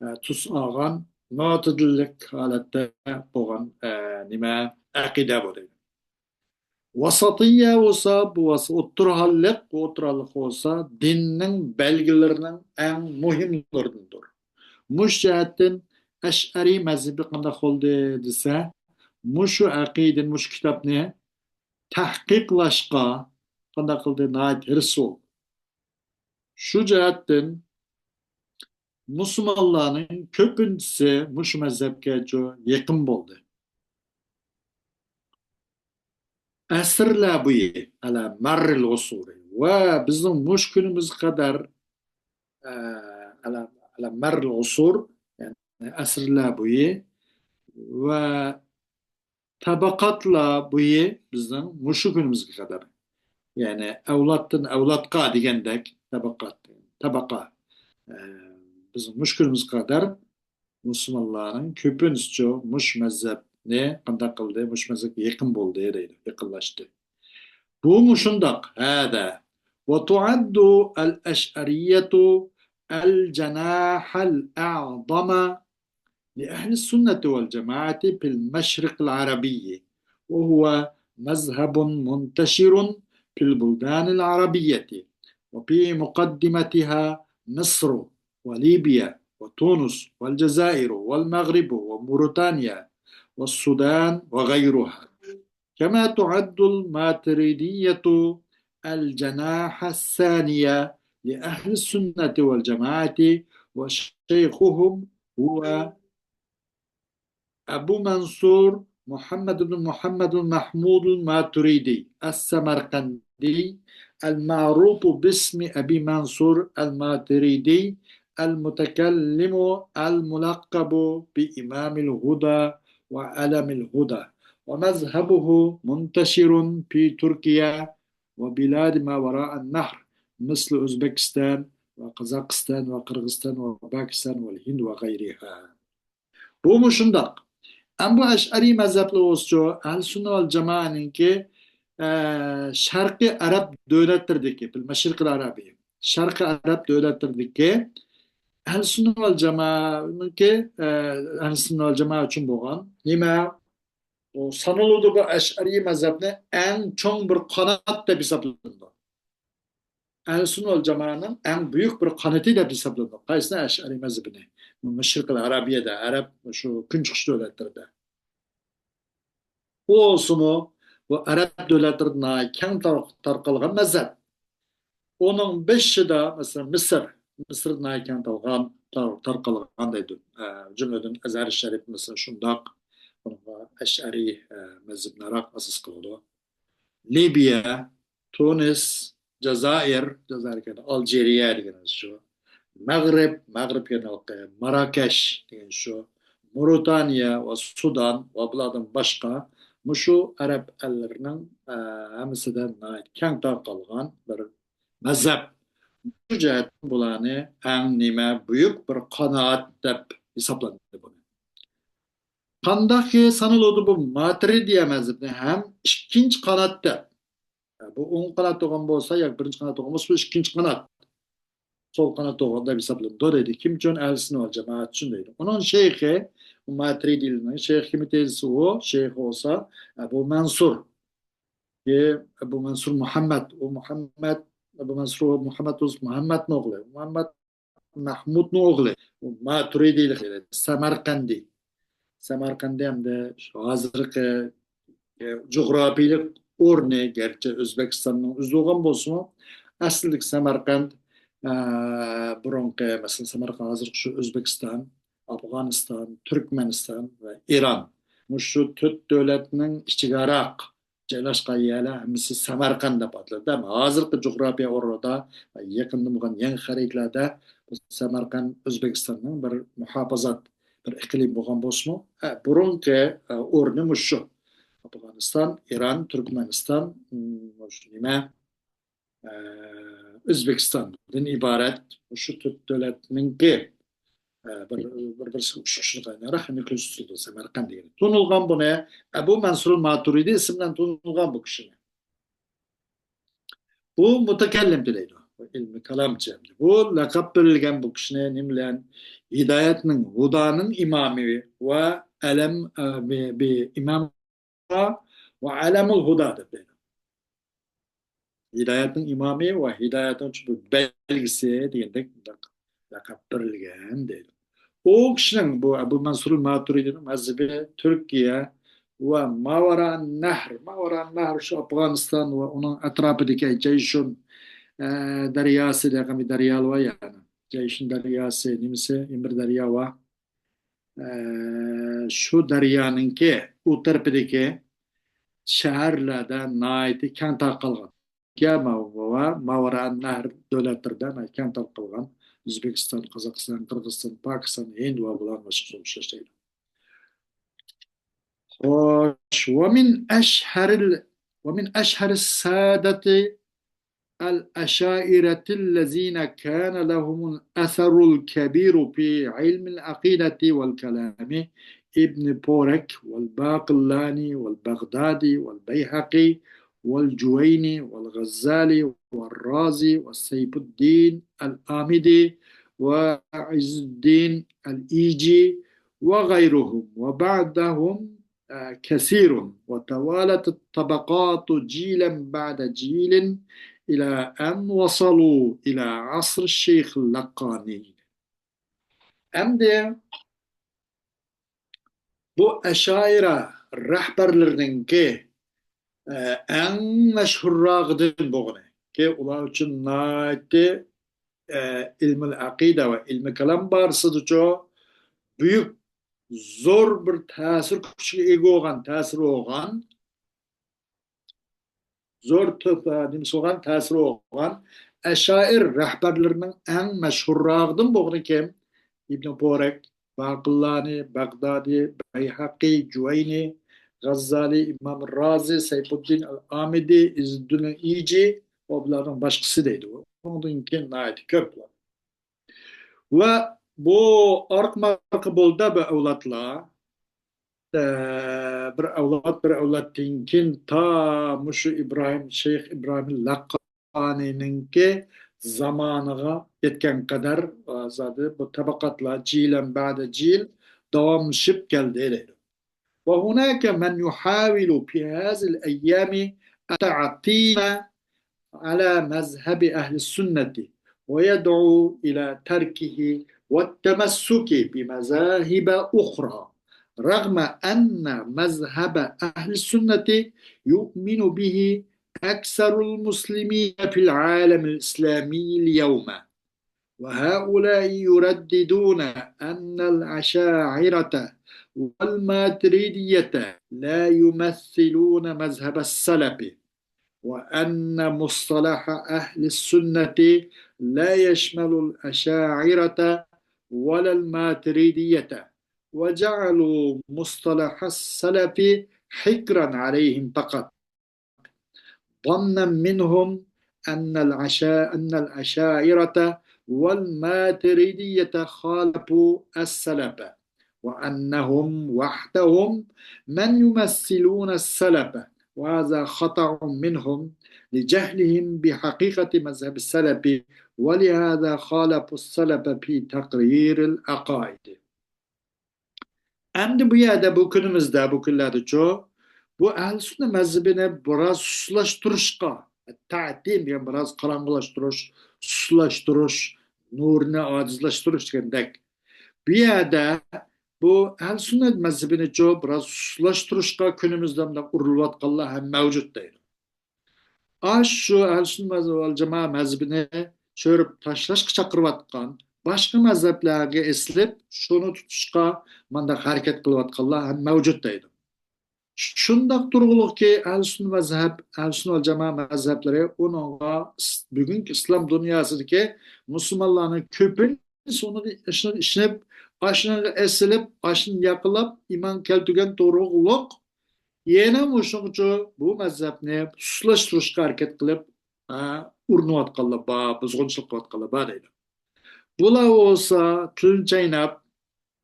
ئە، تۈس ئالغان، مۇتەدىللىك ھالەتتە بولغان، ئە، نېمە، ئەقىدە بۇ دەيدۇ. ۋاساتىيە بولسا، بۇ ۋاس-، ئوتتۇرا ھاللىق، بۇ ئوتتۇرا ھاللىق بولسا، دىننىڭ بەلگىلىرىنىڭ ئەڭ مۇھىملىرىدىندۇر. مۇشۇ جەھەتتىن ئەشئەرىي مەزھىپى قانداق بولدى دېسە، مۇشۇ ئەقىدىنى، مۇشۇ كىتابنى تەھقىقلاشقا قانداق قىلدى؟ ناھايىتى ھېرىس بولدى. شۇ جەھەتتىن مۇسۇلمانلارنىڭ كۆپىنچىسى مۇشۇ مەزھەپكە جۇ-، يېقىن بولدى. ئەسىرلەر بويى، ئەلە مەررىل ئۇسۇرى، ۋە بىزنىڭ مۇشۇ كۈنىمىزگە قەدەر، ئە، ئەلە، ئەلە مەررىل ئۇسۇر، يەنى ئەسىرلەر بويى ۋە تەبەقاتلار بويى بىزنىڭ مۇشۇ كۈنىمىزگە قەدەر، يەنى ئەۋلادتىن ئەۋلادقا دېگەندەك تەبەقات، تەبەقە، ئە، بىزنىڭ مۇشۇ كۈنىمىزگە قەدەر مۇسۇلمانلارنىڭ كۆپىنچىسى مۇشۇ مەزھەپنى قانداق قىلدى؟ مۇشۇ مەزھەپكە يېقىن بولدى دەيدۇ، يېقىنلاشتى. بۇمۇ شۇنداق. هذا وتعد الأشعرية الجناح الأعظم لأهل السنة والجماعة في المشرق العربي، وهو مذهب منتشر في البلدان العربية، وفي مقدمتها مصر وليبيا وتونس والجزائر والمغرب وموريتانيا والسودان وغيرها. كما تعد الماتريدية الجناح الثاني لأهل السنة والجماعة، وشيخهم هو أبو منصور محمد بن محمد المحمود الماتريدي السمرقندي، المعروف باسم أبي منصور الماتريدي، المتكلم الملقب بإمام الهدى وعلم الهدى، ومذهبه منتشر في تركيا وبلاد ما وراء النهر، مثل أوزبكستان وقازاقستان وقىرغىزستان وباكستان والهند وغيرها. بۇمۇ شۇنداق. ئەمما بۇ ئەشئەرىي مەزھەپلەر بولسىچۇ، ئەھلى سۈننە ۋەل جامائەنىڭكى، ئە، شەرقىي ئەرەب دۆلەتلىرىدىكى، بىل مەشرىقىل ئەرەبىي، شەرقىي ئەرەب دۆلەتلىرىدىكى ئەھلى سۈننە ۋەل جامائەنىڭكى، ئە، ئەھلى سۈننە ۋەل جامائە ئۈچۈن بولغان نېمە؟ ئۇ سانىلىدۇ بۇ ئەشئەرىي مەزھەپنى ئەڭ چوڭ بىر قانات دەپ ھېسابلىنىدۇ. ئەھلى سۈننە ۋەل جامائەنىڭ ئەڭ بۈيۈك بىر قانىتى دەپ ھېسابلىنىدۇ. قايسىنى؟ ئەشئەرىي مەزھىپىنى. مۇشرىقىل ئەرەبىيەدە، ئەرەب شۇ كۈنچىقىش دۆلەتلىرىدە. ئۇ بولسىمۇ، بۇ ئەرەب دۆلەتلىرىدە ناھايىتى كەڭ تار-، تارقالغان مەزھەپ. ئۇنىڭ بېشىدا، مەسىلەن، مىسىر، مىسىر ناھايىتى كەڭ تارقالغان، تار-، تارقالغان دەيدۇ. ئە، جۈملىدىن ئەزھەر شەرىپ، مەسىلەن، شۇنداق. بۇنىڭغا ئەشئەرىي، ئە، مەزھىپنى ئەڭ ئاساس قىلىدۇ. لىبىيە، تۇنىس، جازائىر، جازائىر دېگەن ئالجىرىيە دېگىنىمىز شۇ. مەغرىب، مەغرىب دېگەن ھېلىقى ماراكەش دېگەن شۇ. مورىتانىيە ۋە سۇدان ۋە بۇلاردىن باشقا مۇشۇ ئەرەب ئەللىرىنىڭ، ئە، ھەممىسىدە ناھايىتى كەڭ تارقالغان بىر مەزھەپ. شۇ جەھەتتىن بۇلارنى ئەڭ نېمە بۈيۈك بىر قانات دەپ ھېسابلىنىدۇ بۇنى. قانداقكى سانىلىدۇ بۇ ماترىدىيە مەزھىپىنى ھەم ئىككىنچى قانات دەپ؟ بۇ ئوڭ قانات بولغان بولسا ياكى بىرىنچى قانات بولغان بولسا، بۇ ئىككىنچى قانات، سول قانات بولغان دەپ ھېسابلىنىدۇ دەيدۇ. كىم ئۈچۈن؟ ئەھلى سۈننە ۋەل جامائەت ئۈچۈن دەيدۇ. ئۇنىڭ شەيخى، ماترىدىيلىنىڭ شەيخى كىم دېسە، ئۇ شەيخى بولسا ئەبۇ مەنسۇر. ئەبۇ مەنسۇر مۇھەممەد، ئۇ مۇھەممەد، ئەبۇ مەنسۇر مۇھەممەد بولسا مۇھەممەدنىڭ ئوغلى. مۇھەممەد مەھمۇدنىڭ ئوغلى، ماتۇرىدىيلىق، سەمەرقەندى. سەمەرقەندى ھەمدە شۇ ھازىرقى، ئە، جۇغراپىيلىق ئورنى، گەرچە ئۆزبېكىستاننىڭ ئۆزى بولغان بولسىمۇ، ئەسلىدىكى سەمەرقەند، ئە، بۇرۇنقى، مەسىلەن، سەمەرقەند ھازىرقى شۇ ئۆزبېكىستان، ئافغانىستان، تۈركمەنىستان ۋە ئىران. مۇشۇ تۆت دۆلەتنىڭ ئىچىگە ئاراق جايلاشقان يەرلەر ھەممىسى سەمەرقەند دەپ ئاتىلىدۇ. ھازىرقى جۇغراپىيە ئورنىدا يېقىندا بولغان يېڭى خەرىتىلەردە بۇ سەمەرقەند ئۆزبېكىستاننىڭ بىر مۇھاپىزات، بىر ئىقلىم بولغان بولسىمۇ، ئە، بۇرۇنقى، ئە، ئورنى مۇشۇ. ئافغانىستان، ئىران، تۈركمەنىستان، م، مۇشۇ نېمە، ئە، ئۆزبېكىستاندىن ئىبارەت مۇشۇ تۆت دۆلەتنىڭكى، ئە، بىر، بىر-، بىرسىگە ئوخشىشىغا قايناراق يەنە كۆرسىتىلىدۇ سەمەرقەند دېگەن. تونۇلغان بۇنى ئەبۇ مەنسۇر ماتۇرىدى ئىسمى بىلەن تونۇلغان بۇ كىشىنى. بۇ مۇتەكەللىم دەيدۇ. بۇ ئىلمىي كالامچى. بۇ لەقەپ بېرىلگەن بۇ كىشىنى نېمە بىلەن؟ ھىدايەتنىڭ، ھۇدانىڭ ئىمامى ۋە ئەلەم، ئە، بى-، بى-، ئىمام ۋە ئەلەمۇل ھۇدا دەپ دەيدۇ. ھىدايەتنىڭ ئىمامى ۋە ھىدايەتنىڭ بەلگىسى دېگەندەك لەقەپ بېرىلگەن دەيدۇ. ئۇ كىشىنىڭ، بۇ ئەبۇ مەنسۇر ماتۇرىدىنىڭ مەزھىپى تۈركىيە ۋە ماۋەرا نەھر، ماۋەرا نەھر شۇ ئافغانىستان ۋە ئۇنىڭ ئەتراپىدىكى جەيشۇن، ئە، دەرياسى دېگەن بىر دەريا بار يەنى. جەيشۇن دەرياسى نېمىسى، يەنە بىر دەريا بار. ئە، شۇ دەريانىڭكى ئۇ تەرىپىدىكى شەھەرلەردە ناھايىتى كەڭ تارقالغان. ۋە ماۋەرا نەھر دۆلەتلىرىدە ناھايىتى كەڭ تارقالغان. ئۆزبېكىستان، قازاقىستان، قىرغىزىستان، پاكىستان، ھىند ۋە بۇلارغا ئوخشاش دەيدۇ. خوش، ومن أشهر ال-، ومن أشهر السادة الأشاعرة الذين كان لهم الأثر الكبير في علم العقيدة والكلام ابن فورك والباقلاني والبغدادي والبيهقي والجويني والغزالي والرازي وسيف الدين الآمدي وعز الدين الإيجي وغيرهم، وبعدهم، آه، كثير، وتوالت الطبقات جيلا بعد جيل إلى أن وصلوا إلى عصر الشيخ اللقاني. ئەمدى بۇ ئەشائىرە رەھبەرلىرىنىڭكى، ئە، ئەڭ مەشھۇرراقىدىن بولغىنى، كى ئۇلار ئۈچۈن ناھايىتى، ئە، ئىلمىل ئەقىدە ۋە ئىلمى كالام بارىسىدىچۇ بۈيۈك، زور بىر تەسىر كۈچىگە ئىگە بولغان، تەسىرى بولغان، زور تۆھپە، نېمىسى بولغان، تەسىرى بولغان ئەشائىر رەھبەرلىرىنىڭ ئەڭ مەشھۇرراقىدىن بولغىنى كىم؟ ئىبن پورەك، باقىلانى، بەغدادى، بەيھەقى، جۇۋەينى، غەززالى، ئىمام رازى، سەيپۇددىن ئەل ئامىدى، ئىززۇددىن ئىجى ۋە بۇلارنىڭ باشقىسى دەيدۇ. ئۇنىڭدىن كېيىن ناھايىتى كۆپ بولار. ۋە بۇ ئارقا-مارقا بولدى بۇ ئەۋلادلار. ئە، بىر ئەۋلاد، بىر ئەۋلادتىن كېيىن تا مۇشۇ ئىبراھىم، شەيخ ئىبراھىم لەققانىنىڭكى زامانىغا يەتكەن قەدەر، ئە، زادى بۇ تەبەقاتلار جىلەن بەدە جىل داۋاملىشىپ كەلدى دەيدۇ. وهناك من يحاول في هذه الأيام التعتيم على مذهب أهل السنة ويدعو إلى تركه والتمسك بمذاهب أخرى، رغم أن مذهب أهل السنة يؤمن به أكثر المسلمين في العالم الإسلامي اليوم. وهؤلاء يرددون أن الأشاعرة والماتريدية لا يمثلون مذهب السلف، وأن مصطلح أهل السنة لا يشمل الأشاعرة ولا الماتريدية، وجعلوا مصطلح السلف حكرا عليهم فقط، ظنا منهم أن العشا-، أن الأشاعرة والماتريدية خالفوا السلف، وأنهم وحدهم من يمثلون السلف، وهذا خطأ منهم لجهلهم بحقيقة مذهب السلف، ولهذا خالفوا السلف في تقرير العقائد. ئەمدى بۇ يەردە، بۇ كۈنىمىزدە، بۇ كۈنلەردىچۇ، بۇ ئەھلى سۈننە مەزھىپىنى بىراز سۇسلاشتۇرۇشقا، تەتىم دېگەن بىراز قاراڭغۇلاشتۇرۇش، سۇسلاشتۇرۇش، نۇرىنى ئاجىزلاشتۇرۇش دېگەندەك. بۇ يەردە بۇ ئەھلى سۈننە مەزھىپىنىچۇ بىراز سۇسلاشتۇرۇشقا كۈنىمىزدە مۇنداق ئۇرۇلۇۋاتقانلار ھەم مەۋجۇت دەيدۇ. ئاشۇ ئەھلى سۈننە ۋەل جامائە مەزھىپىنى چۆرۈپ تاشلاشقا چاقىرىۋاتقان، باشقا مەزھەپلەرگە ئېسىلىپ، شۇنى تۇتۇشقا مانداق ھەرىكەت قىلىۋاتقانلار ھەم مەۋجۇت دەيدۇ. شۇنداق تۇرغۇلۇقكى، ئەھلى سۈننە مەزھەپ، ئەھلى سۈننە ۋەل جامائە مەزھەپلىرى ئۇنىڭغا ئىس-، بۈگۈنكى ئىسلام دۇنياسىدىكى مۇسۇلمانلارنىڭ كۆپىنچىسى ئۇنىڭغا ئىشىنىپ، ئاشۇنىڭغا ئېسىلىپ، ئاشۇنى ياقلاپ، ئىمان كەلتۈرگەن تۇرغۇلۇق، يەنە مۇشۇنىڭغىچۇ بۇ مەزھەپنى سۇسلاشتۇرۇشقا ھەرىكەت قىلىپ، ئە، ئۇرۇنۇۋاتقانلار بار، بۇزغۇنچىلىق قىلىۋاتقانلار بار دەيدۇ. بۇلار بولسا تىلىنى چايناپ،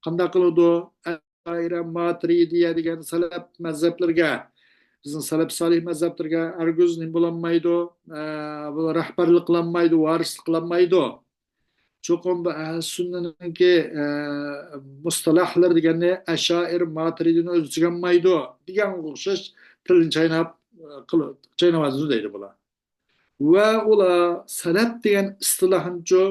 قانداق قىلىدۇ؟ ئەشائىرە، ماتۇرىدىيە دېگەن سەلەپ مەزھەپلىرىگە، بىزنىڭ سەلەپ سالىھ مەزھەپلىرىگە ھەرگىز نېمە بولالمايدۇ، ئە، بۇ رەھبەرلىك قىلالمايدۇ، ۋارىسلىق قىلالمايدۇ. چوقۇم بۇ ئەھلى سۈننىنىڭكى، ئە، مۇستەلاھلىرى دېگەننى ئەشائىر، ماتۇرىدىنى ئۆز ئىچىگە ئالمايدۇ دېگەنگە ئوخشاش تىلىنى چايناپ، ئە، قىل-، چايناۋاتىدۇ دەيدۇ بۇلار. ۋە ئۇلار سەلەپ دېگەن ئىستىلاھنىچۇ،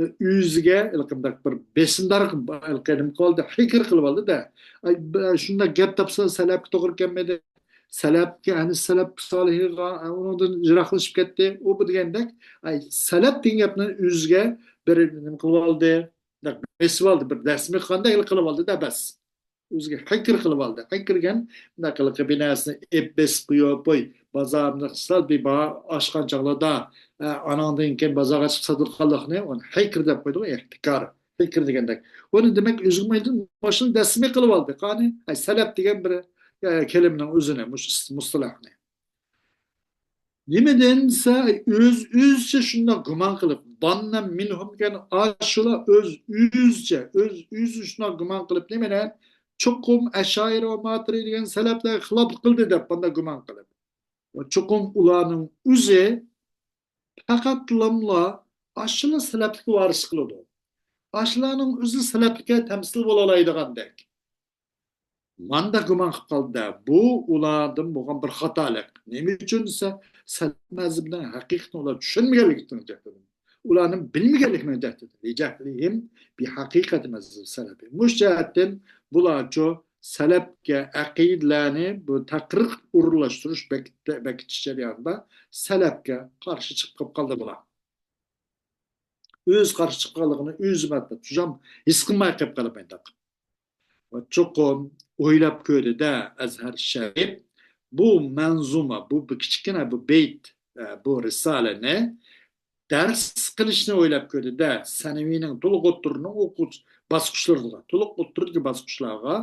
ئۆزىگە ھېلىقى بىر بېسىمدار، ھېلىقى نېمە قىلىۋالدى، ھەيكەل قىلىۋالدى-دە. ئاي، ب-، شۇنداق گەپ تاپسا، سەلەپكە توغرا كەلمىدى. سەلەپكە، يەنى سەلەپ سالىھىغا، ئۇنىڭدىن يىراقلىشىپ كەتتى. ئۇ بۇ دېگەندەك، ئاي، سەلەپ دېگەن گەپنى ئۆزىگە بىر نېمە قىلىۋالدى، بېسىۋالدى، بىر دەسمە قىلغاندەك قىلىۋالدى-دە، بەس. ئۆزىگە ھەيكەل قىلىۋالدى. ھەيكەل دېگەن مۇنداق قىلىپ بىر نەرسىنى ئېلىپ بېسىپ قويۇپ، قوي، بازاردا سەل بىر بار ئاچقان چاغلىرىدا، ئە، ئاناڭدىن كېيىن بازارغا چىقىپ ساتىدىغانلىقنى ئۇنى ھەيكەل دەپ قويدۇق، ئېھتىكار. ھەيكەل دېگەندەك. ئۇنى دېمەك ئۆزىگە مايدىن ماشىنا دەسمە قىلىۋالدى. قانى، ئەي، سەلەپ دېگەن بىر يا كەلىمىنىڭ ئۆزىنى، مۇشۇ مۇستەلاھنى. نېمىدىن دېسە، ئۆز-ئۆزىچە شۇنداق گۇمان قىلىپ، ظَنًّا مِنْهُمْ دېگەن ئاشۇلا ئۆز-ئۆزىچە، ئۆز-ئۆزى شۇنداق گۇمان قىلىپ، نېمىنى؟ چوقۇم ئەشائىرە ۋە ماتۇرىدى دېگەن سەلەپلەرگە خىلاپلىق قىلدى دەپ، بۇنداق گۇمان قىلىپ. ۋە چوقۇم ئۇلارنىڭ ئۆزى پەقەتلاملا ئاشۇلا سەلەپلىككە ۋارىسلىق قىلىدۇ. ئاشۇلارنىڭ ئۆزى سەلەپلىككە تەمسىل بولالايدىغاندەك. ماندا گۇمان قىلىپ قالدى. بۇ ئۇلاردىن بولغان بىر خاتالىق. نېمە ئۈچۈن دېسە، سەلەپ مەزھىپىنىڭ ھەقىقىتىنى ئۇلار چۈشەنمىگەنلىكىنىڭ جەھلىدىن. ئۇلارنىڭ بىلمىگەنلىكىنىڭ جەھلىدىن. لِجَهْلِهِمْ بِحَقِيقَةِ مَذْهَبِ السَّلَفِ. مۇشۇ جەھەتتىن بۇلارچۇ سەلەپكە ئەقىدىلەرنى بۇ تەقرىر ئورۇنلاشتۇرۇش بەك-، بەكىتىش جەريانىدا سەلەپكە قارشى چىقىپ قالدى بۇلار. ئۆزى قارشى چىققانلىقىنى ئۆزى مەتبەت تۇجام ھېس قىلماي قېلىپ قالىمەن. ۋە چوقۇم ئويلاپ كۆردى-دە، ئەزھەر شەرىپ بۇ مەنزۇمە، بۇ بىر كىچىككىنە بۇ بەيت، ئە، بۇ رىسالىنى دەرس قىلىشنى ئويلاپ كۆردى-دە، سەنەۋىنىڭ، تولۇق ئوتتۇرىنىڭ ئوقۇش باسقۇچلىرىغا، تولۇق ئوتتۇرىدىكى باسقۇچلارغا،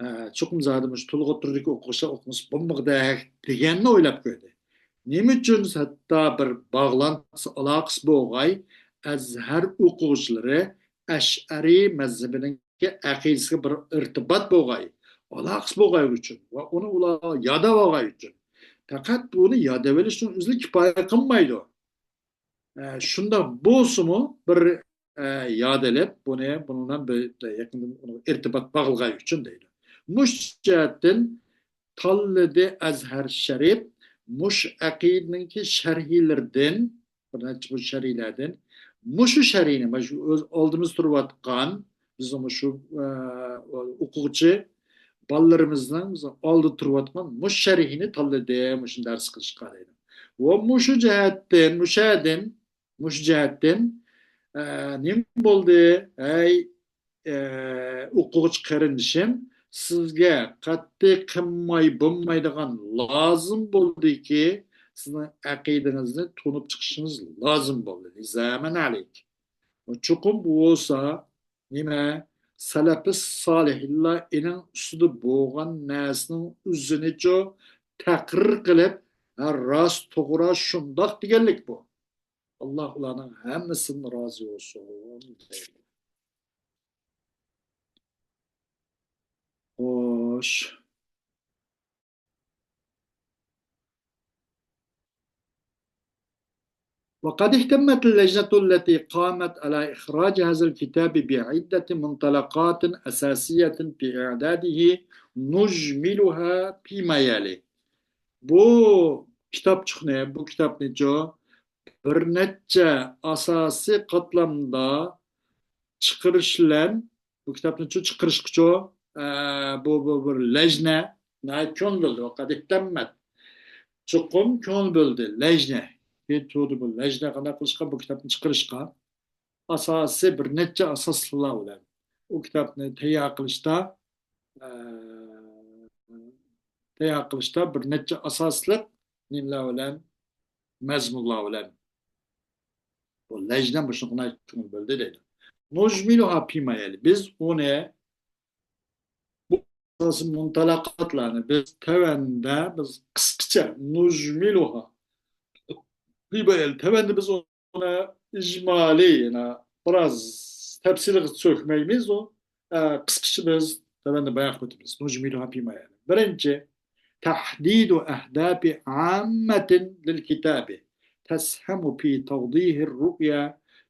ئە، چوقۇم زادى مۇشۇ تولۇق ئوتتۇرىدىكى ئوقۇغۇچىلار ئوقۇمىسا بولمىغۇدەك دېگەننى ئويلاپ كۆردى. نېمە ئۈچۈن ھەتتا بىر باغلانتىسى، ئالاقىسى بولغاي، ئەزھەر ئوقۇغۇچىلىرى ئەشئەرىي مەزھىپىنىڭكى ئەقىدىسىگە بىر ئىرتىبات بولغاي، ئالاقىسى بولغاي ئۈچۈن ۋە ئۇنى ئۇلار ياداۋالغاي ئۈچۈن. پەقەت بۇنى يادىۋېلىشنىڭ ئۆزى كىپايە قىلمايدۇ. ئە، شۇنداق بولسىمۇ بىر، ئە، يادىلىپ بۇنى، بۇنىڭ بىلەن بىر يېقىندىن ئۇنىڭغا ئىرتىبات باغلىغاي ئۈچۈن دەيدۇ. مۇشۇ جەھەتتىن تاللىدى ئەزھەر شەرىپ مۇشۇ ئەقىدىنىڭكى شەرھلىرىدىن، بىر نەچچە بۇ شەرھلەردىن، مۇشۇ شەرھنى، مانا شۇ ئۆز ئالدىمىزدا تۇرۇۋاتقان، بىزنىڭ مۇشۇ، ئە، ئوقۇغۇچى بالىلىرىمىزنىڭ بىزنىڭ ئالدىدا تۇرۇۋاتقان مۇشۇ شەرھنى تاللىدى، مۇشۇنى دەرس قىلىشقا دەيدۇ. ۋە مۇشۇ جەھەتتىن، مۇشۇ يەردىن، مۇشۇ جەھەتتىن، ئە، نېمە بولدى؟ ھەي، ئە، ئوقۇغۇچى قېرىندىشىم، سىزگە قەتئىي قىلماي بولمايدىغان لازىم بولدىكى، سىزنىڭ ئەقىدىڭىزنى تونۇپ چىقىشىڭىز لازىم بولدى. لزاما عليك. چوقۇم بولسا، نېمە، سەلەپىس سالىھىنلار ئېنىڭ ئۈستىدە بولغان نەرسىنىڭ ئۆزىنىچۇ تەقرىر قىلىپ، ھە، راست، توغرا، شۇنداق دېگەنلىك بۇ. ئاللا ئۇلارنىڭ ھەممىسىدىن رازى بولسۇن. خوش. وقد اهتمت اللجنة التي قامت على إخراج هذا الكتاب بعدة منطلقات أساسية في إعداده نجملها فيما يلي. بۇ كىتابچۇقنى، بۇ كىتابنىچۇ بىر نەچچە ئاساسىي قاتلامدا چىقىرىش بىلەن بۇ كىتابنى چۇ-، چىقىرىشقىچۇ، ئە، بۇ، بۇ بىر لەجنە ناھايىتى كۆڭۈل بۆلدى، ۋەقەد ئىھتەممەت. چوقۇم كۆڭۈل بۆلدى لەجنە. كېيىن تۇردى بۇ لەجنە قانداق قىلىشقا، بۇ كىتابنى چىقىرىشقا. ئاساسىي بىر نەچچە ئاساسلىقلار بىلەن ئۇ كىتابنى تەييار قىلىشتا، ئە، تەييار قىلىشتا بىر نەچچە ئاساسلىق نېمىلەر بىلەن، مەزمۇنلار بىلەن. بۇ لەجنە مۇشۇنى كۆڭۈل بۆلدى دەيدۇ. نۇجمىلۇھا پىما يەلى. بىز ئۇنى، بۇ ئاساسىي مۇنتەلەقاتلارنى بىز تۆۋەندە، بىز قىسقىچە، نۇجمىلۇھا پىما يەلى. تۆۋەندە بىز ئۇنى ئىجمالىي، يەنە بىراز تەپسىلىي سۆكمەيمىز ئۇ. ئە، قىسقىچە بىز تۆۋەندە بايان قىلىپ ئۆتىمىز. نۇجمىلۇھا پىما يەلي. بىرىنچى، تەھدىدۇ ئەھدافى ئاممەتىن لىل كىتابى تەسھەمۇ پى تەۋدىھىر رۇئيا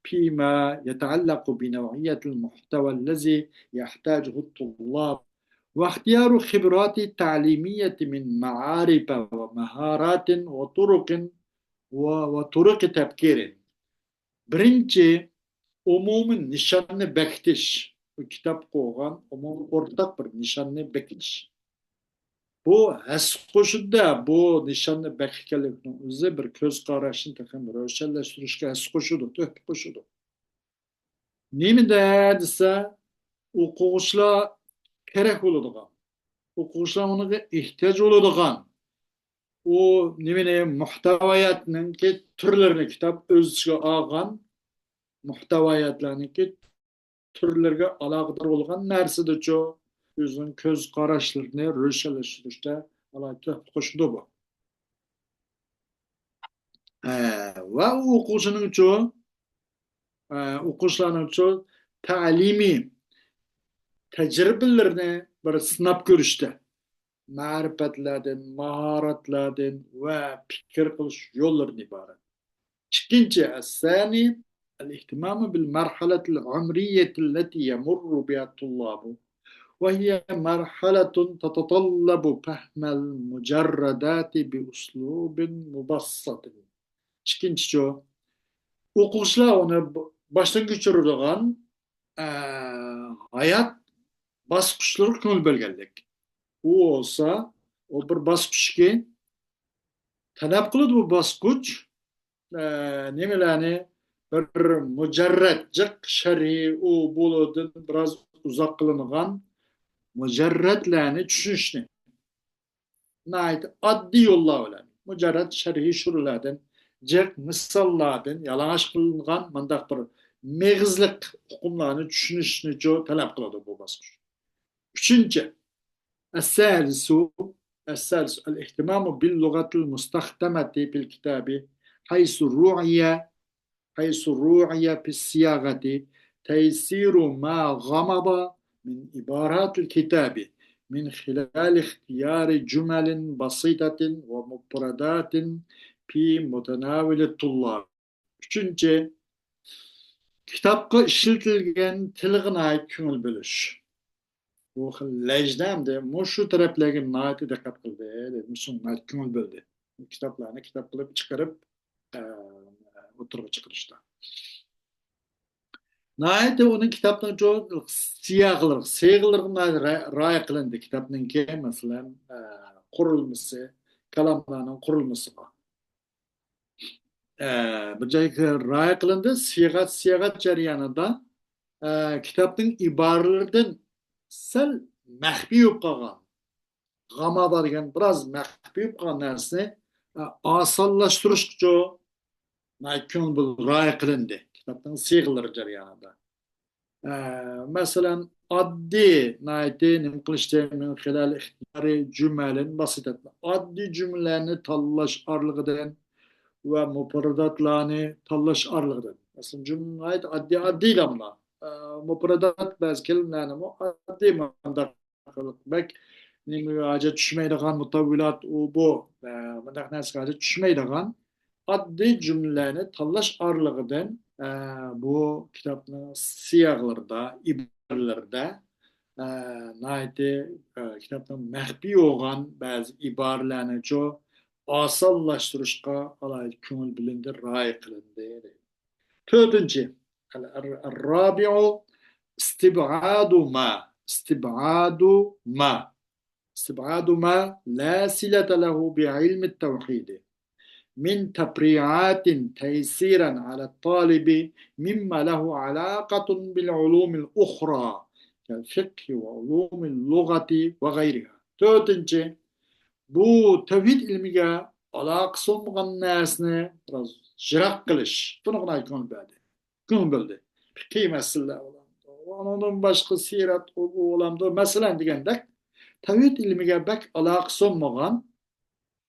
پىما يەتەئەللەقۇ بى نەۋئىيەتىل مۇھتەۋەللەزى يەھتاجۇھۇت تۇللاب ۋە ئىختىيارۇ خىبراتى تەلىمىيەتى مىن مەئارىفە ۋە مەھاراتىن ۋە تۇرۇقىن ۋە، ۋە تۇرۇقى تەپكىرىن. بىرىنچى، ئومۇمىي نىشاننى بېكىتىش. بۇ كىتاب قويغان ئومۇمىي ئورتاق بىر نىشاننى بېكىتىش. بۇ ھەسسە قوشىدۇ-دە، بۇ نىشاننى بېكىتكەنلىكنىڭ ئۆزى بىر كۆز قاراشنى تېخىمۇ روشەنلەشتۈرۈشكە ھەسسە قوشىدۇ، تۆھپە قوشىدۇ. نېمىدە دېسە، ئوقۇغۇچىلار كېرەك بولىدىغان، ئوقۇغۇچىلار ئۇنىڭغا ئېھتىياج بولىدىغان، ئۇ نېمىنى، مۇھتەۋاياتنىڭكى تۈرلىرىنى كىتاب ئۆز ئىچىگە ئالغان، مۇھتەۋاياتلارنىڭكى تۈرلىرىگە ئالاقىدار بولغان نەرسىدىچۇ، ئۆزىنىڭ كۆز قاراشلىرىنى روشەنلەشتۈرۈشتە ئالاھىدە تۆھپە قوشىدۇ بۇ. ئە، ۋە ئۇ ئوقۇغۇچىنىڭچۇ، ئە، ئوقۇغۇچىلارنىڭچۇ تەلىمىي تەجرىبىلىرىنى بىر سىناپ كۆرۈشتە، مەرىپەتلەردىن، ماھارەتلەردىن ۋە پىكىر قىلىش يوللىرىدىن ئىبارەت. ئىككىنچى، الثاني، الاهتمام بالمرحلة العمرية التي يمر بها الطلاب، وهي مرحلة تتطلب فهم المجردات بأسلوب مبسط. ئىككىنچىچۇ، ئوقۇغۇچىلار ئۇنى باشتىن كۆچۈرىدىغان، ئە، ھايات باسقۇچلىرىغا كۆڭۈل بۆلگەنلىك. ئۇ بولسا، ئۇ بىر باسقۇچكى تەلەپ قىلىدۇ بۇ باسقۇچ، ئە، نېمىلەرنى بىر مۇجەررەت، جىق شەرھى، ئۇ بۇلىدىن بىراز ئۇزاق قىلىنغان مۇجەررەتلەرنى چۈشىنىشنى ناھايىتى ئاددىي يوللار بىلەن، مۇجەررەت شەرھى شۇرۇلەردىن، جىق مىساللاردىن يالىڭاچ قىلىنغان مۇنداق بىر مېغىزلىق ئۇقۇملارنى چۈشىنىشنىچۇ تەلەپ قىلىدۇ بۇ باسقۇچ. ئۈچىنچى، الثالث، الثالث، الاهتمام باللغة المستخدمة في الكتاب، حيث رعي، حيث رعي في الصياغة تيسير ما غمض من عبارات الكتاب من خلال اختيار جمل بسيطة ومفردات في متناول الطلاب. ئۈچىنچى، كىتابقا ئىشلىتىلگەن تىلغا ناھايىتى كۆڭۈل بۆلۈش. بۇ خىل لەجنە ئەمدى مۇشۇ تەرەپلەرگە ناھايىتى دىققەت قىلدى، دېدى. مۇشۇ ناھايىتى كۆڭۈل بۆلدى. كىتابلارنى كىتاب قىلىپ چىقىرىپ، ئە، ئوتتۇرىغا چىقىرىشتا. ناھايىتى ئۇنىڭ كىتابنىڭ چوڭ سىياقلىرىغا، سىيغىلىرىغا ناھايىتى را-، رىئايە قىلىندى. كىتابنىڭكى، مەسىلەن، ئە، قۇرۇلمىسى، كالاملارنىڭ قۇرۇلمىسىغا، ئە، بىر جايغا رىئايە قىلىندى. سىياقەت، سىياقەت جەريانىدا، ئە، كىتابنىڭ ئىبارىلىرىدىن سەل مەخپىي بولۇپ قالغان، غامادا دېگەن بىراز مەخپىي بولۇپ قالغان نەرسىنى، ئە، ئاسانلاشتۇرۇشقىچۇ ناھايىتى كۆڭۈل بۆلۈپ رىئايە قىلىندى كىتابنىڭ سىيغىلىرى جەريانىدا. ئە، مەسىلەن، ئاددىي، ناھايىتى نېمە قىلىشتى، من خلال اختيار جمل بسيطة. ئاددىي جۈملىلەرنى تاللاش ئارىلىقىدىن ۋە مۇپرەداتلارنى تاللاش ئارىلىقىدىن. مەسىلەن، جۈملە ناھايىتى ئاددىي، ئاددىيلاملا. ئە، مۇپرەدات بەزى كەلىمىلەرنىمۇ ئاددىي مانداق بەك نېمە ھاجەت چۈشمەيدىغان مۇتەۋۋىلات ئۇ بۇ، ئە، مۇنداق نەرسىگە ھاجەت چۈشمەيدىغان ئاددىي جۈملىلەرنى تاللاش ئارىلىقىدىن، ئە، بۇ كىتابنىڭ سىياغلىرىدا، ئىبارىلىرىدە، ئە، ناھايىتى، ئە، كىتابنىڭ مەخپىي بولغان بەزى ئىبارىلەرنىچۇ ئاسانلاشتۇرۇشقا ئالاھىدە كۆڭۈل بۆلۈندى، رىئايە قىلىندى. تۆتىنچى، الرابع، استبعاد ما، استبعاد ما، استبعاد ما لا صلة له بعلم التوحيد من تفريعات تيسيرا على الطالب مما له علاقة بالعلوم الأخرى كالفقه وعلوم اللغة وغيرها. تۆتىنچى، بۇ تەۋھىد ئىلمىگە ئالاقىسى بولمىغان نەرسىنى بىراز يىراق قىلىش. بۇنىڭغا ناھايىتى كۆڭۈل بەردى. كۆڭۈل بۆلدى. پىقھىي مەسىلىلەر بولامدۇ؟ ئۇنىڭدىن باشقا سىرەت، ئۇ، بۇ بولامدۇ؟ مەسىلەن دېگەندەك، تەۋھىد ئىلمىگە بەك ئالاقىسى بولمىغان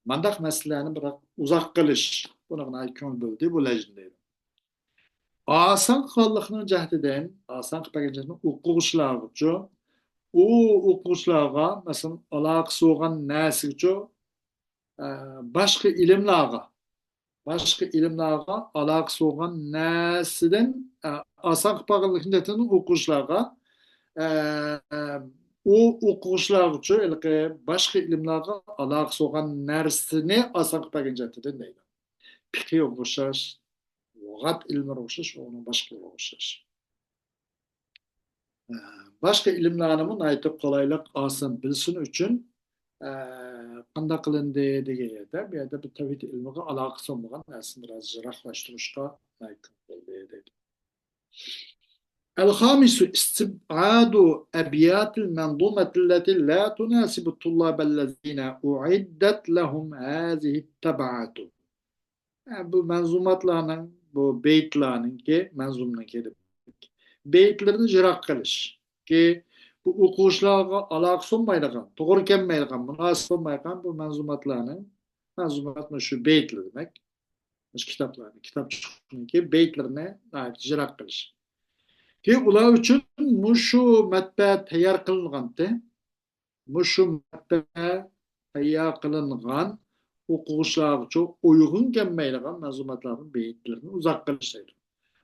مانداق مەسىلىلەرنى بىراق ئۇزاق قىلىش. بۇنىڭغا ناھايىتى كۆڭۈل بۆلدى بۇ لەجنە دەيدۇ. ئاسان قىلغانلىقنىڭ جەھىتىدىن، ئاسان قىلىپ بەرگەن جەھىتىدىن ئوقۇغۇچىلارغىچۇ، ئۇ ئوقۇغۇچىلارغا، مەسىلەن، ئالاقىسى بولغان نەرسىگىچۇ، ئە، باشقا ئىلىملارغا، باشقا ئىلىملارغا ئالاقىسى بولغان نەرسىدىن، ئە، ئاسان قىلىپ بەرگەنلىكىنىڭ جەھىتىدىن ئوقۇغۇچىلارغا، ئە، ئۇ ئوقۇغۇچىلارغىچۇ ھېلىقى باشقا ئىلىملارغا ئالاقىسى بولغان نەرسىنى ئاسان قىلىپ بەرگەن جەھىتىدىن دەيدۇ. پىقھىغا ئوخشاش، لۇغەت ئىلمىغا ئوخشاش، ئۇنىڭ باشقىلىرىغا ئوخشاش. ئە، باشقا ئىلىملەرنىمۇ ناھايىتى قولايلىق، ئاسان بىلسۇن ئۈچۈن، ئە، قانداق قىلىندى دېگەن يەردە، بۇ يەردە بىر تەۋھىد ئىلمىغا ئالاقىسى بولمىغان نەرسىنى بىراز يىراقلاشتۇرۇشقا ناھايىتى كۆپ بولدى دەيدۇ. الخامس، استبعاد أبيات المنظومة التي لا تناسب الطلاب الذين أعدت لهم هذه الطبعة. بۇ مەنزۇماتلارنىڭ، بۇ بەيتلەرنىڭكى، مەنزۇمنىڭكى دەپ، بەيتلىرىنى يىراق قىلىشكى، بۇ ئوقۇغۇچىلارغا ئالاقىسى بولمايدىغان، توغرا كەلمەيدىغان، مۇناسىپ بولمايدىغان بۇ مەنزۇماتلارنىڭ، مەنزۇمات مۇشۇ بەيتلىرى دېمەك، مۇشۇ كىتابلارنى، كىتابچىنىڭكى بەيتلىرىنى ناھايىتى يىراق قىلىش. كېيىن ئۇلار ئۈچۈن مۇشۇ مەتبەئە تەييار قىلىنغانتى. مۇشۇ مەتبەئە تەييار قىلىنغان ئوقۇغۇچىلارغىچۇ ئۇيغۇن كەلمەيدىغان مەنزۇماتلارنىڭ بېيىتلىرىنى ئۇزاق قىلىش دەيدۇ.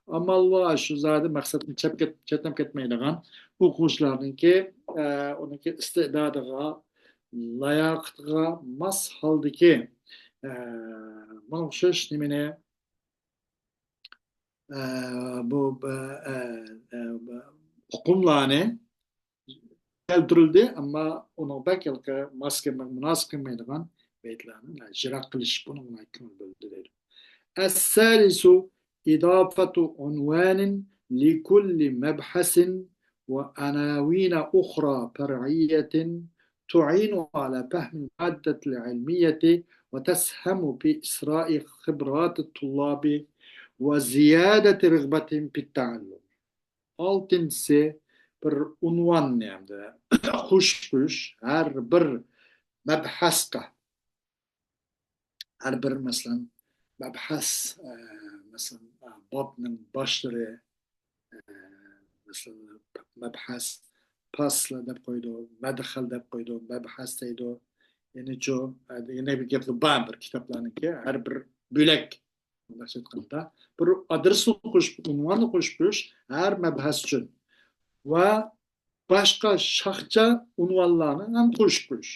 ئامال بار، شۇ زادى مەقسەتتىن چەپ كەت-، چەتنەپ كەتمەيدىغان ئوقۇغۇچىلارنىڭكى، ئە، ئۇنىڭكى ئىستىدادىغا، لاياقىتىغا ماس ھالدىكى، ئە، بۇنىڭغا ئوخشاش نېمىنى، ئە، بۇ، ئە، ئە، ئە، ئۇقۇملارنى كەلتۈرۈلدى، ئەمما ئۇنىڭ بەك ھېلىقى ماس كەلمەي، مۇناسىپ كەلمەيدىغان بەيتلەرنى يىراق قىلىش، بۇنىڭغا كۆڭۈل بۆلدى دەيدۇ. الثالث، إضافة عنوان لكل مبحث وعناوين أخرى فرعية تعين على فهم المادة العلمية وتسهم في إثراء خبرات الطلاب وزيادة رغبتهم في التعلم. ئالتىنچىسى، بىر ئۇنۋاننى ھەمدە قوشۇپ قويۇش، ھەر بىر مەبھەسكە، ھەر بىر، مەسىلەن، مەبھەس، ئە، مەسىلەن، ئە، بابنىڭ باشلىرى، ئە، مەسىلەن، مەبھەس، پاسل دەپ قويىدۇ، مەدخەل دەپ قويىدۇ، مەبھەس دەيدۇ. يەنىچۇ، ئە، دېگەندەك بىر گەپلەر بار بىر كىتابلارنىڭكى، ھەر بىر بۆلەك، مۇنداقچە ئېيتقاندا، بىر ئادرېسنى قوشۇپ، ئۇنۋاننى قوشۇپ قويۇش ھەر مەبھەس ئۈچۈن ۋە باشقا شاخچا ئۇنۋانلارنى ھەم قوشۇپ قويۇش.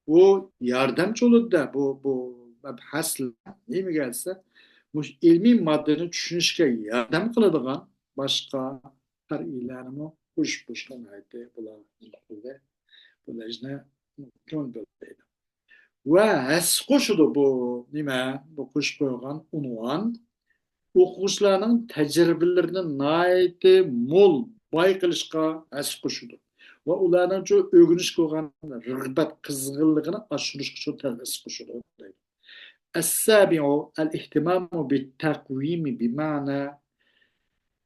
بۇ ياردەمچى بولىدۇ-دە، بۇ، بۇ مەبھەسلەر نېمىگە دېسە، مۇشۇ ئىلمىي ماددىنى چۈشىنىشكە ياردەم قىلىدىغان باشقا پەرئىيلەرنىمۇ قوشۇپ قويۇشقا ناھايىتى بۇلار بۇ لەجنە كۆڭۈل بۆلىدۇ. ۋە ھەسسە قوشىدۇ بۇ نېمە، بۇ قوشۇپ قويغان ئۇنۋان. ئوقۇغۇچىلارنىڭ تەجرىبىلىرىنى ناھايىتى مول، باي قىلىشقا ھەسسە قوشىدۇ ۋە ئۇلارنىڭچۇ ئۆگىنىشكە بولغان رىغبەت، قىزغىنلىقىنى ئاشۇرۇشقىچۇ ھەسسە قوشىدۇ دەيدۇ. السابع، الاهتمام بالتقويم بمعنى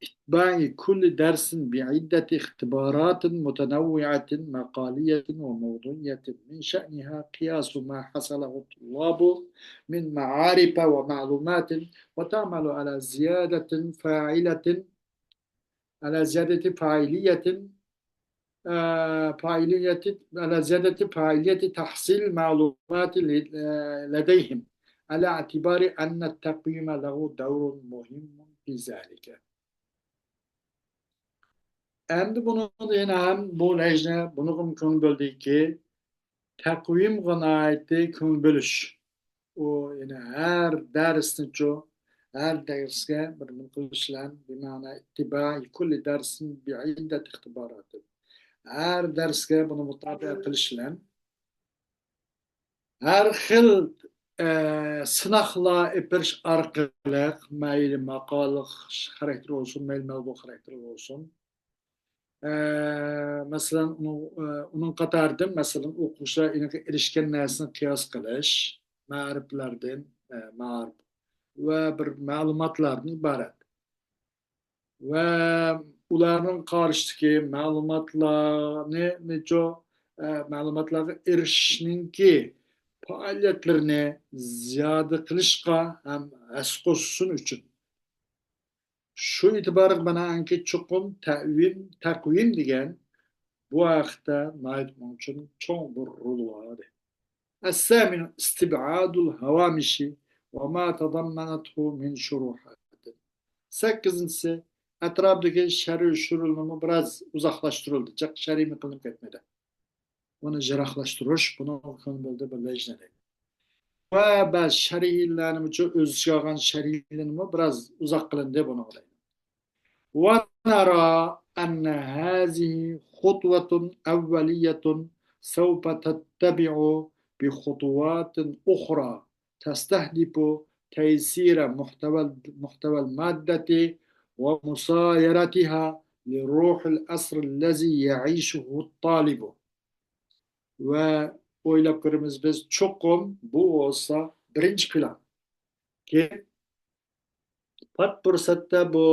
إتباع كل درس بعدة اختبارات متنوعة مقالية وموضوعية من شأنها قياس ما حصله الطلاب من معارف ومعلومات وتعمل على زيادة فاعلة، على زيادة فاعلية، آه، فاعلية، على زيادة فاعلية تحصيل المعلومات ل-، آه، لديهم، على اعتبار أن التقويم له دور مهم في ذلك. ئەمدى بۇنىڭدا يەنە ھەم بۇ لەجنە بۇنىڭغىمۇ كۆڭۈل بۆلدىكى، تەقۋىمغا ناھايىتى كۆڭۈل بۆلۈش. ئۇ يەنە ھەر دەرسنىچۇ، ھەر دەرسكە بىر نېمە قىلىش بىلەن، بىمەنە ئىتتىبائى كۇللى دەرسىن بىئىددەتى ئىختىباراتىن. ھەر دەرسكە بۇنى مۇتابىئە قىلىش بىلەن، ھەر خىل، ئە، سىناقلار ئېلىپ بېرىش ئارقىلىق، مەيلى ماقالە خاراكتېرى بولسۇن، مەيلى مەۋزۇ خاراكتېرى بولسۇن، ئە، مەسىلەن، ئۇنىڭ، ئە، ئۇنىڭ قاتارىدىن، مەسىلەن، ئوقۇغۇچىلار ئېنىقى ئېرىشكەن نەرسىنى قىياس قىلىش، مەرىپلەردىن، ئە، مائارىپ ۋە بىر مەلۇماتلاردىن ئىبارەت. ۋە ئۇلارنىڭ قارىشىدىكى مەلۇماتلارنى، نېچۇ، ئە، مەلۇماتلارغا ئېرىشىشنىڭكى پائالىيەتلىرىنى زىيادە قىلىشقا ھەم ھەسسە قوشسۇن ئۈچۈن. شۇ ئېتىبارغا بىنائەنكى، چوقۇم تەقۋىم، تەقۋىم دېگەن بۇ ھەقتە ناھايىتى مېنىڭ ئۈچۈن چوڭ بىر رول بار. الثامن، استبعاد الهوامش وما تضمنته من شروحات. سەككىزىنچىسى، ئەتراپىدىكى شەرھى شۇرۇلنىمۇ بىراز ئۇزاقلاشتۇرۇلدى، جىق شەرھىمۇ قىلىنىپ كەتمىدى. ئۇنى يىراقلاشتۇرۇش، بۇنىڭغا كۆڭۈل بۆلدى بىر لەجنە دەيدۇ. ۋە بەزى شەرھىيلەرنىمۇ، ئۆز ئىچىگە ئالغان شەرھىيلەرنىمۇ بىراز ئۇزاق قىلىندى بۇنىڭغا دەيدۇ. ونرى أن هذه خطوة أولية سوف تتبع بخطوات أخرى تستهدف تيسير محتوى، محتوى المادة ومسايرتها لروح العصر الذي يعيشه الطالب. ۋە ئويلاپ كۆرىمىز بىز، چوقۇم بۇ بولسا بىرىنچى پىلان. كېيىن پات پۇرسەتتە بۇ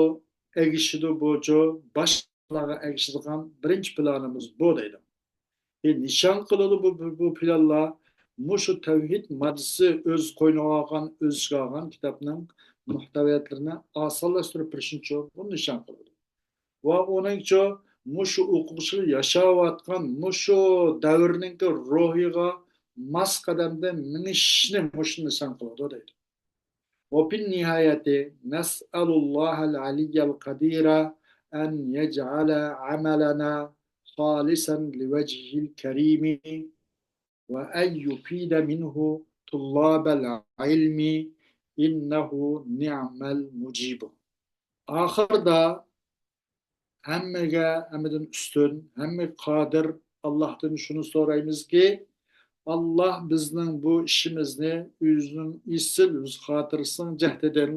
ئەگىشىدۇ، بۇچۇ باشقا پىلانلارغا ئەگىشىدىغان بىرىنچى پىلانىمىز بۇ دەيدۇ. نىشان قىلىدۇ بۇ، بۇ، بۇ پىلانلار مۇشۇ تەۋھىد ماددىسى ئۆز قوينىغا ئالغان، ئۆز ئىچىگە ئالغان كىتابنىڭ مۇھتەۋىياتلىرىنى ئاسانلاشتۇرۇپ بېرىشىنى بۇ نىشان قىلىدۇ. ۋە ئۇنىڭچۇ مۇشۇ ئوقۇغۇچىلار ياشاۋاتقان مۇشۇ دەۋرنىڭكى روھىغا ماس قەدەمدە مېڭىشنى مۇشۇ نىشان قىلىدۇ دەيدۇ. وفي النهاية نسأل الله العلي القدير أن يجعل عملنا خالصا لوجهه الكريم وأن يفيد منه طلاب العلم إنه نعم المجيب. ئاخىردا ھەممىگە، ھەممىدىن ئۈستۈن، ھەممىگە قادىر ئاللاھتىن شۇنى سورايمىزكى، ئاللاھ بىزنىڭ بۇ ئىشىمىزنى ئۆزىنىڭ ئېسىل، ئۆز خاتىرىسىنىڭ جەھدىدىن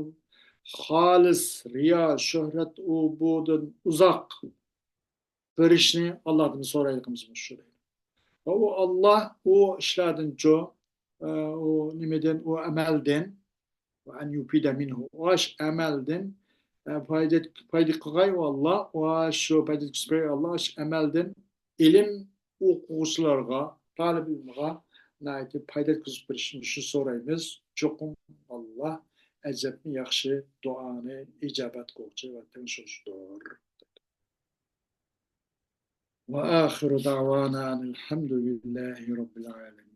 خالىس، رىيا، شۆھرەت، ئۇ بۇدىن ئۇزاق بېرىشنى ئاللاھتىن سورايلىقىمىز مۇشۇ. ۋە ئۇ ئاللاھ ئۇ ئىشلاردىنچۇ، ئۇ نېمىدىن، ئۇ ئەمەلدىن، وأن يفيد منه، ئاش ئەمەلدىن پايدا، پايدا قىلغاي ئۇ ئاللاھ، ئاش شۇ پايدا يەتكۈزگەي ئاللاھ، ئاش ئەمەلدىن ئىلىم ئوقۇغۇچىلارغا، تالىپ ئىلىمغا ناھايىتى پايدا يەتكۈزۈپ بېرىشىنى شۇ سورايمىز. چوقۇم ئاللاھ ئەجەبمۇ ياخشى دۇئانى ئىجابەت قىلغۇچى ۋە تىڭشىغۇچىدۇر. وآخر دعوانا أن الحمد لله رب العالمين.